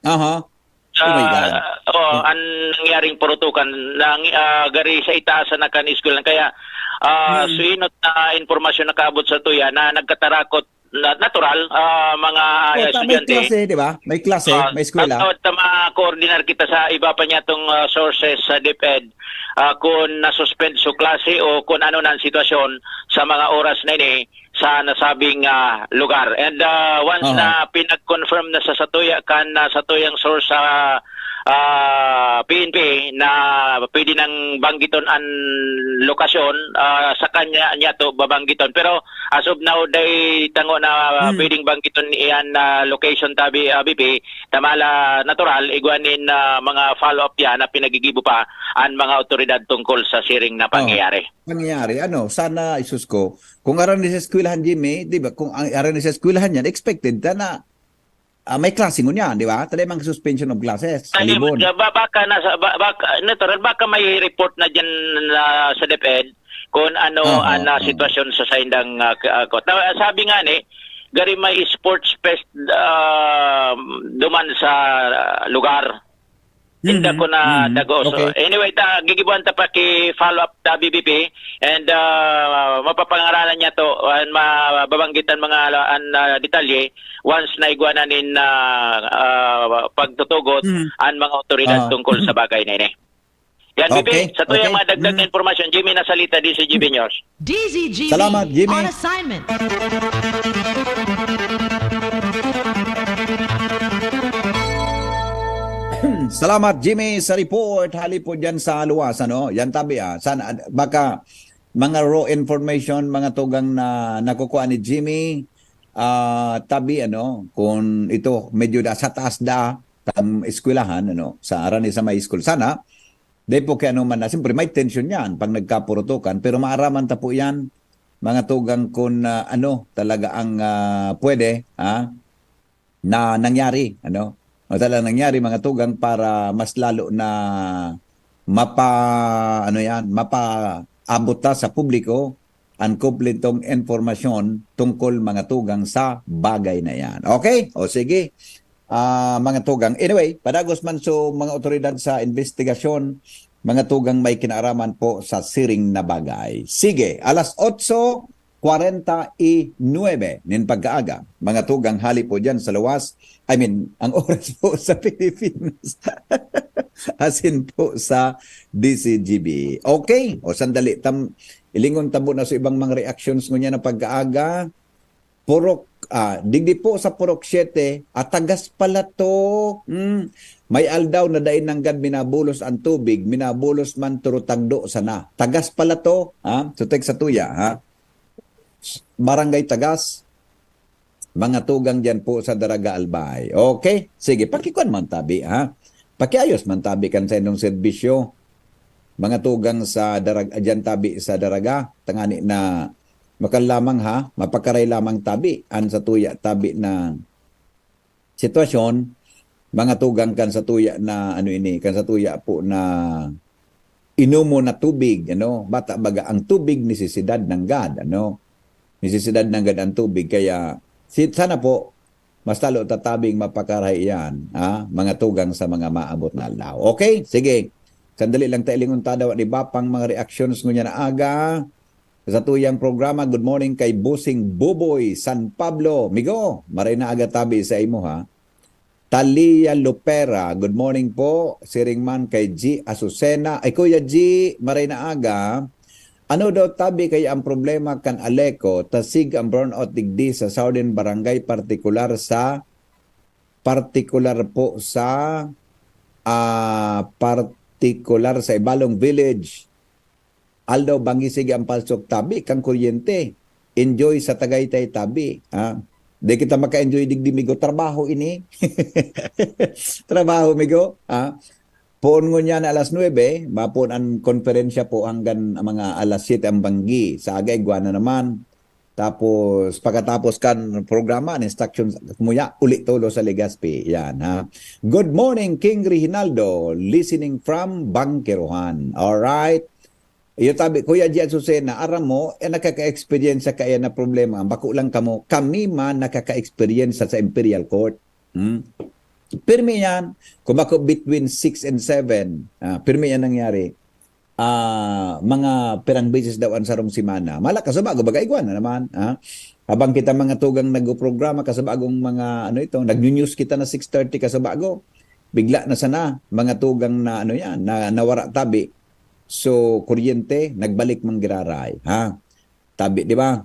Aha. Oh my God. Ah, oo, Hmm. Ang nangyaring purutukan, nang, ah, gari sa itaasan na kan eskwelahan. Kaya, ah, Hmm. suinot na impormasyon nakaabot sa tuya na nagkatarakot na natural, ah, mga Oh, ta-, may estudyante. klase, di ba? May klase, Ah, may eskwela. Tataw ta ma-coordinar kita sa iba pa niyatong, ah, sources sa DepEd, ah, kung nasuspend su klase o kung ano na ang sitwasyon sa mga oras na ini sa nasabing, ah, lugar. And, ah, once Aha. na pinag-confirm na sa satuya kan, ah, satuyang source sa, ah, P N P na pwede nang banggiton an lokasyon, ah, sa kanya niya to babanggiton. Pero as of now, dai tango na Hmm. pwedeng banggiton iyan na location tabi, ah, B P, tamala natural, igwa nin, ah, mga follow-up yan na pinagigibo pa an mga awtoridad tungkol sa siring na Oh. pangyayari. Pangyayari, ano, sana, isus ko, kung aran ni sa eskwelahan, Jimmy, di ba, kung ang aran ni sa eskwelahan yan, expected ta na, ah, may klase ngunyan, di ba? Talay mang suspension of classes, Ano, kalibon. ba-, baka nasa, ba-, baka, natural, baka may report na dyan na sa DepEd kung ano Aha, ang, ah, aha. sitwasyon sa saindang, ah, ka-, ah, kot-, ah, sabi nga ni, gari may sports fest, ah, duman sa lugar. Hindi Mhm, ko na mhm. dagoso. Okay. Anyway, ta, gigibuan ta pa ki follow-up ta B B P and, ah, mapapangaralan niya to, ah, mababanggitan mga la-, an, ah, detalye once na igwa na nin, ah, ah, pagtutugot Mhm. an mga otoridad Ah. tungkol sa bagay na ini. Yan, B B, Okay, sa tuyang okay. mga dagdag na Mm. impormasyon, Jimmy Nasalita, D Z G B News. D Z G B Salamat, Jimmy. on assignment. Salamat, Jimmy, sa report. Hali po dyan sa luwas, ano? Yan tabi, ah. Sana, baka mga raw information, mga tugang na nakukuha ni Jimmy, ah, tabi, ano, kung ito, medyo da, sa taas da, kan eskwelahan, ano, sa aran ni sa may school. Sana, Dai po kaya ano man na, siyempre may tensyon yan pag nagkapurutukan, pero maaraman ta po yan, mga tugang, kun, ah, ano talaga ang, ah, pwede, ah, na nangyari, ano? Ano talaga nangyari, mga tugang, para mas lalo na mapa-, ano yan, mapaabot ta sa publiko an kumpletong impormasyon tungkol, mga tugang, sa bagay na yan. Okay? O sige, ah, mga tugang. Anyway, padagos man so mga otoridad sa investigasyon, mga tugang may kinaaraman po sa siring na bagay. Sige, alas otso kwarenta y nuebe nin pagkaaga, mga tugang, hali po dyan sa luwas, I mean, ang oras po sa Pilipinas, asin po sa D Z G B. Okay, o sandali, tam-, ilingon tabo na sa ibang mga reactions ngunyan na pagkaaga. Purok, ah, digdi po sa Purok Siete, ah, tagas pala to. Hmm. May aldaw na dai nanggad minabulos ang tubig, minabulos man turutagdo sana. Tagas pala to, ha? So, tek sa tuya, ha? Barangay Tagas, mga tugang diyan po sa Daraga, Albay. Okay? Sige, pakikuan man tabi, ha? Pakiayos man tabi kan sa inyong serbisyo. Mga tugang sa Darag-, diyan tabi sa Daraga, tangani na makal lamang, ha, mapakaray lamang tabi, an sa tuya tabi na sitwasyon, mga tugang, kan sa tuya na, ano ini, kan sa tuya po na inomon na tubig, ano, bata baga ang tubig, nesesidad nanggad, ano, nesesidad nanggad ang tubig, kaya si-, sana po, mas talo tatabing mapakaray yan, ha, mga tugang sa mga maabot na aldaw. Okay, sige. Sandali lang, ta, ilingon ta daw, di ba, pang mga reactions ngunyan na aga, sa tuyang programa. Good morning kay Bossing Buboy San Pablo. Migo, maray na aga tabi sa imo, ha. Talia Lupera, good morning po. Siring man kay G Azucena. Ay, Kuya G, maray na aga. Ano daw tabi kaya ang problema kan Aleco? Tasig ang brownout digdi sa Southern Barangay, partikular sa, partikular po sa, ah, partikular sa Ibalong Village. Aldaw bangi sige ang palsok tabi kan kuryente. Enjoy sa Tagaytay tabi, ha? Di kita maka-enjoy digdi, migo. Trabaho ini. Trabaho, migo, ha? Poon ngunyan na alas nuebe, mapoon an konferensya po hanggan mga alas siyete ang banggi. Sa aga, igwa na naman. Tapos, pagkatapos kan programa, an instruction, muya, uli tulo sa Legazpi. Yan, ha? Good morning, King Reginaldo. Listening from Bangkerohan. Alright. Iyo tabi, Kuya G. Azucena, aram mo, eh, nakaka-experience kaya na problema. Bako lang kamo, kami man nakaka-experience sa, sa Imperial Court. Hmm? Pirmi yan. Kung bako between six and seven, ah, pirmi yan nangyari. Ah, mga pirang beses daw ang sarong semana. Mala, kasubago, baga igwa na naman. Ah? Habang kita mga tugang nagprograma, kasubagong mga, ano ito, nag-news kita na six thirty, kasubago. Bigla na sana, mga tugang na, ano yan, na nawara tabi. So, kuryente, nagbalik manggiraray, ha? Tabi, di ba?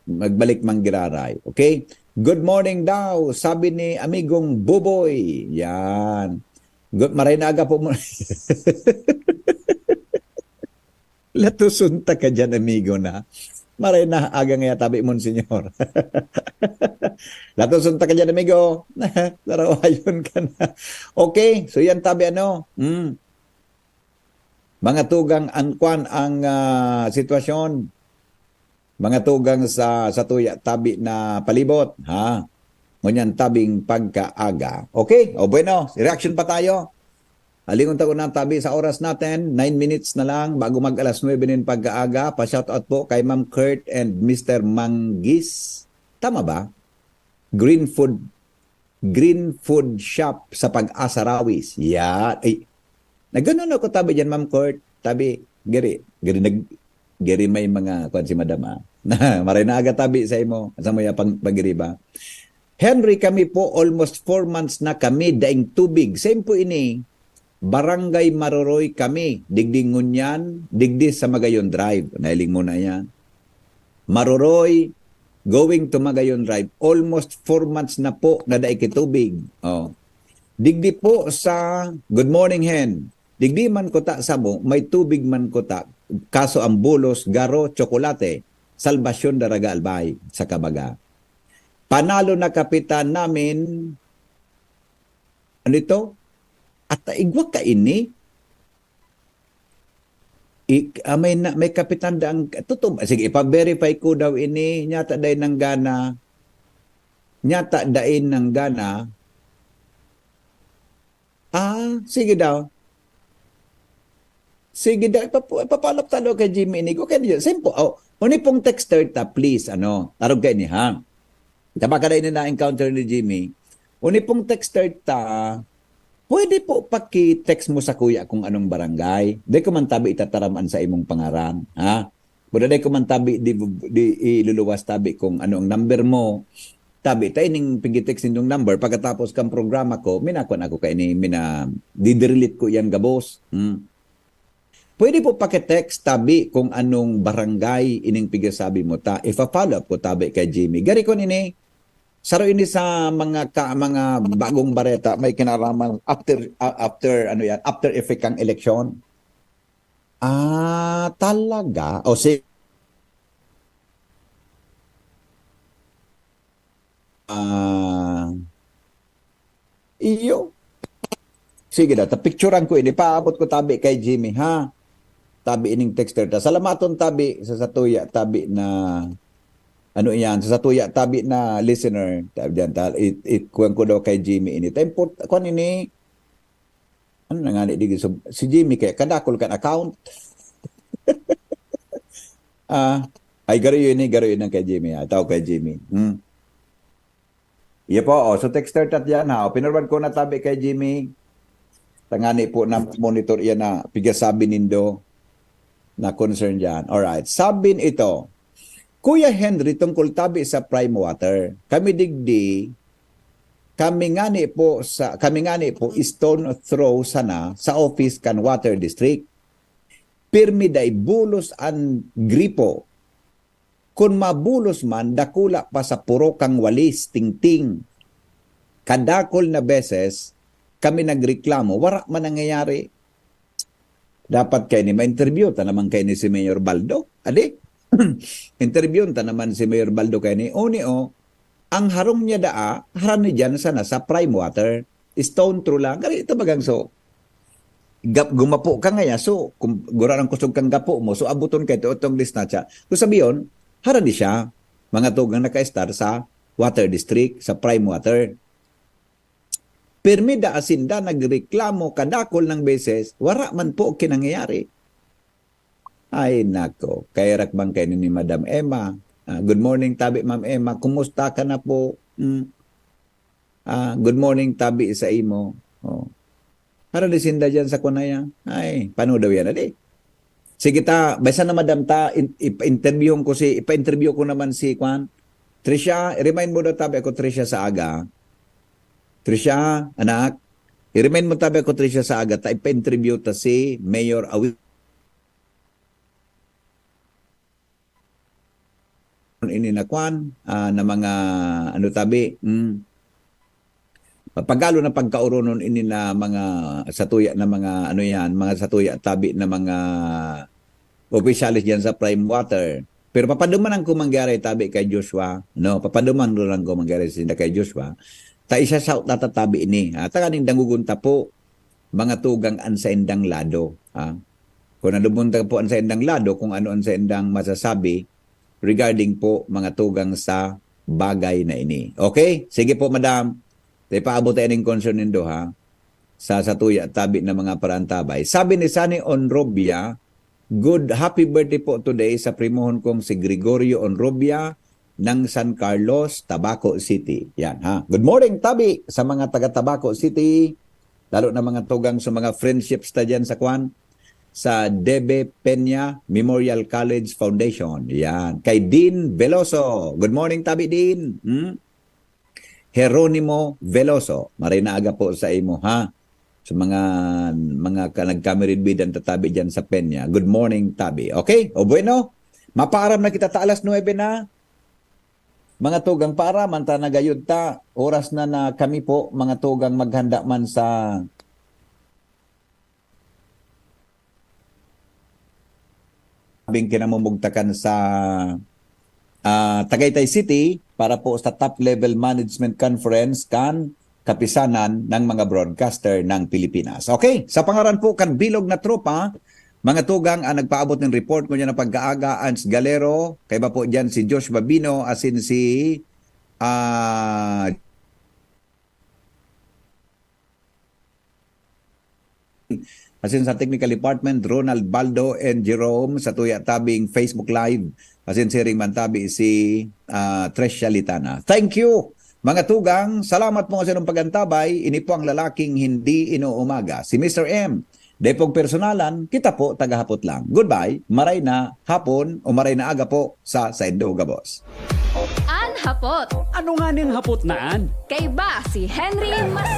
Nagbalik manggiraray. Okay? Good morning daw, sabi ni amigong Buboy. Yan. Good, maray na aga po mo. Latuson ta ka dyan, amigo na. Maray na aga nga tabi, Monsignor. Latuson ta ka dyan, amigo. Narawayon ka na. Okay, so yan tabi ano. Mm. Mga tugang ang kwan ang, ah, sitwasyon. Mga tugang sa, sa tuya tabi na palibot, ha? Ngunyan tabing pagkaaga. Okay? O bueno, reaction pa tayo. Alingon ta unang tabi sa oras natin, nine minutes na lang bago mag alas nuebe nin pagkaaga. Pa-shoutout po kay Ma'am Kurt and Mister Manggis. Tama ba? Green Food, Green Food Shop sa Pag-asa Rawis. Yan. Ay, nagano ako tabi dyan, Ma'am Kurt. Tabi, gari, gari, nag, gari may mga, kwan si Madam, ah. Maray na aga tabi sa imo. Sa mo ya pang, pagiriba. Henry, kami po, almost four months na kami daing tubig. Same po ini, Barangay Maroroy kami. Digdi ngunyan, digdi sa Magayon Drive. Nailing mo na yan. Maroroy, going to Magayon Drive. Almost four months na po na dai kitubig. Oh. Digdi po sa, good morning, Hen. Digdi man kuta samo, may tubig man kuta. Kaso ang bulos, garo, tsokolate, salbasyon daraga albay sa kabaga. Panalo na kapitan namin. Ano ito? At igwa ka ini? I, ah, may, na, may kapitan daang, totoo ba? Sige, ipa-verify ko daw ini. Nyata dai nanggana. Nyata dai nanggana. Ah, sige daw. Sige daw, ipapu-, ipapalap talo kay Jimmy ini. Okay na yun. Simple. Oh, uni pong texter ta, please, ano, arog kayo ni, ha? Tama ka na ini na-encounter ni Jimmy. Uni pong texter ta, pwede po paki-text mo sa kuya kung anong barangay. Di ko man tabi itataram an sa imong pangaran, ha? Buda dai ko man tabi di, di iluluwas tabi kung ano ang number mo. Tabi ta ining pigi-text nindong number pagkatapos kan programa ko, minakwan ako kaini, mina, didelete ko yan gabos. Hmm. Pwede po paki-text tabi kung anong barangay ining pigasabi mo ta. Ifa-follow up ko tabi kay Jimmy. Gari ko nini, saro ini sa mga ka, mga bagong bareta, may kinaraman after, ah, after, ano yan, after effect kang eleksyon. Ah, talaga? O si-, ah, iyo. Sige na, ta-picturean ko ini. Paabot ko tabi kay Jimmy, ha? Tabi ining texter ta. Salamaton tabi sa satuya tabi na, ano iyan, sa satuya tabi na listener. Tabi diyan, ta-, it, it, kuwan ko daw kay Jimmy ini. Ta import, kuwan ini, ano na nga ni, di, so, si Jimmy kaya kadakol kan account. Ah, ay, garo yun eh, garo yun ang kay Jimmy. Ah, tao kay Jimmy. Hmm. Iya po, oh, so texter tat yan ha. O, pinurban ko na tabi kay Jimmy. Tangani po na monitor yan na pigasabi nindo na concern dyan. Alright. Sabin ito, Kuya Henry, tungkol tabi sa Prime Water. Kami digdi, kami ngani po sa, kami ngani po stone throw sana sa office kan Water District. Pirmi dai bulos an gripo. Kun mabulos man, dakula pa sa purokang walis, tingting. Kadakol na beses, kami nagreklamo, wara man nangyayari. Dapat kaini ma-interview ta naman kaini si Mayor Baldo. Adi? Interviewon ta naman si Mayor Baldo kaini. Uni, oh, ang harong niya daa, harani diyan sana sa Prime Water. Stone throw lang. Gari, ito bagang so. gap-, gumapo ka ngaya, so, kung gurarang kusog kang gapo mo, so, abuton ka ito, itong distansya. So, sabi yun, harani siya, mga tugang naka-star sa water district, sa prime water. Pirmi da asin da nagreklamo kadakol ng beses, wara man po kinangyayari. Ay, nako, kaherak man kayo ni Madam Emma. Ah, good morning, tabi, Ma'am Emma. Kumusta ka na po? Mm. Ah, good morning, tabi, sa imo. Oh. Para di sinda dyan sa kunaya. Ay, paano daw yan, adi? Sige ta, basta na, madam, ta, in, ipa-interviewon ko si, ipa-interview ko naman si, kwan, Trisha, i-remind mo daw, tabi, ako, Trisha, sa aga. Trisha, anak, i-remind mo, tabi, ako, Trisha, sa aga, ta, ipa-interview ta si Mayor Awi. Ini na kwan, ah, na mga, ano, tabi, mm, pagkalo na pagkaoronon ini na mga satuya na mga, ano yan, mga satuya tabi na mga opisyales diyan sa Prime Water. Pero papadumanan ko mangyari tabi kay Joshua, no? Papadumanan ko mangyari sinda kay Joshua. Ta isa sa tatabi ini, ha? Ta kaning dangugon ta po, mga tugang an saindang lado, ha? Kung ano man ta po an saindang lado, kung ano an saindang masasabi regarding po mga tugang sa bagay na ini. Okay? Sige po, madam. Ipaabot tayo ning concern nindo, ha? Sa satuya tabi na mga paraantabay. Sabi ni Sunny Onrobia, "Good, happy birthday po today sa primohon kong si Gregorio Onrobia ng San Carlos, Tabaco City." Yan, ha? Good morning, tabi, sa mga taga Tabaco City, lalo na mga tugang sa mga friendships ta dyan sa kwan, sa Debe Peña Memorial College Foundation. Yan. Kay Dean Veloso. Good morning, tabi, Dean. Hmm? Jeronimo Veloso. Maray na aga po sa imo, ha? Sa mga, mga ka-, nagkamiridbidan ta tabi dyan sa Peña. Good morning, tabi. Okay? O bueno, mapaaram na kita ta alas nuebe na. Mga tugang, paaraman ta na gayud ta. Oras na na kami po, mga tugang, maghanda man sa sabing kinamumugtakan sa, ah, Tagaytay City para po sa top level management conference kan Kapisanan ng mga Broadcaster ng Pilipinas. Okay, sa pangaran po kan bilog na tropa, mga tugang, ang nagpaabot ng report ngunyan na pagkaaga, Ans Galero, kaiba po dyan si Josh Babino, asin si, ah, asin sa technical department, Ronald Baldo and Jerome, sa tuya tabing Facebook Live, asin siring man tabi si, ah, Tresha Litana. Thank you, mga tugang. Salamat po sa inyong pag-antabay. Ini po ang lalaking hindi inuumaga, si Mister M. Depog personalan, kita po tagahapot lang. Goodbye, maray na hapon o maray na aga po sa saindo gabos. An hapot. Ano nga ning hapot na an? Kaiba si Henry Mas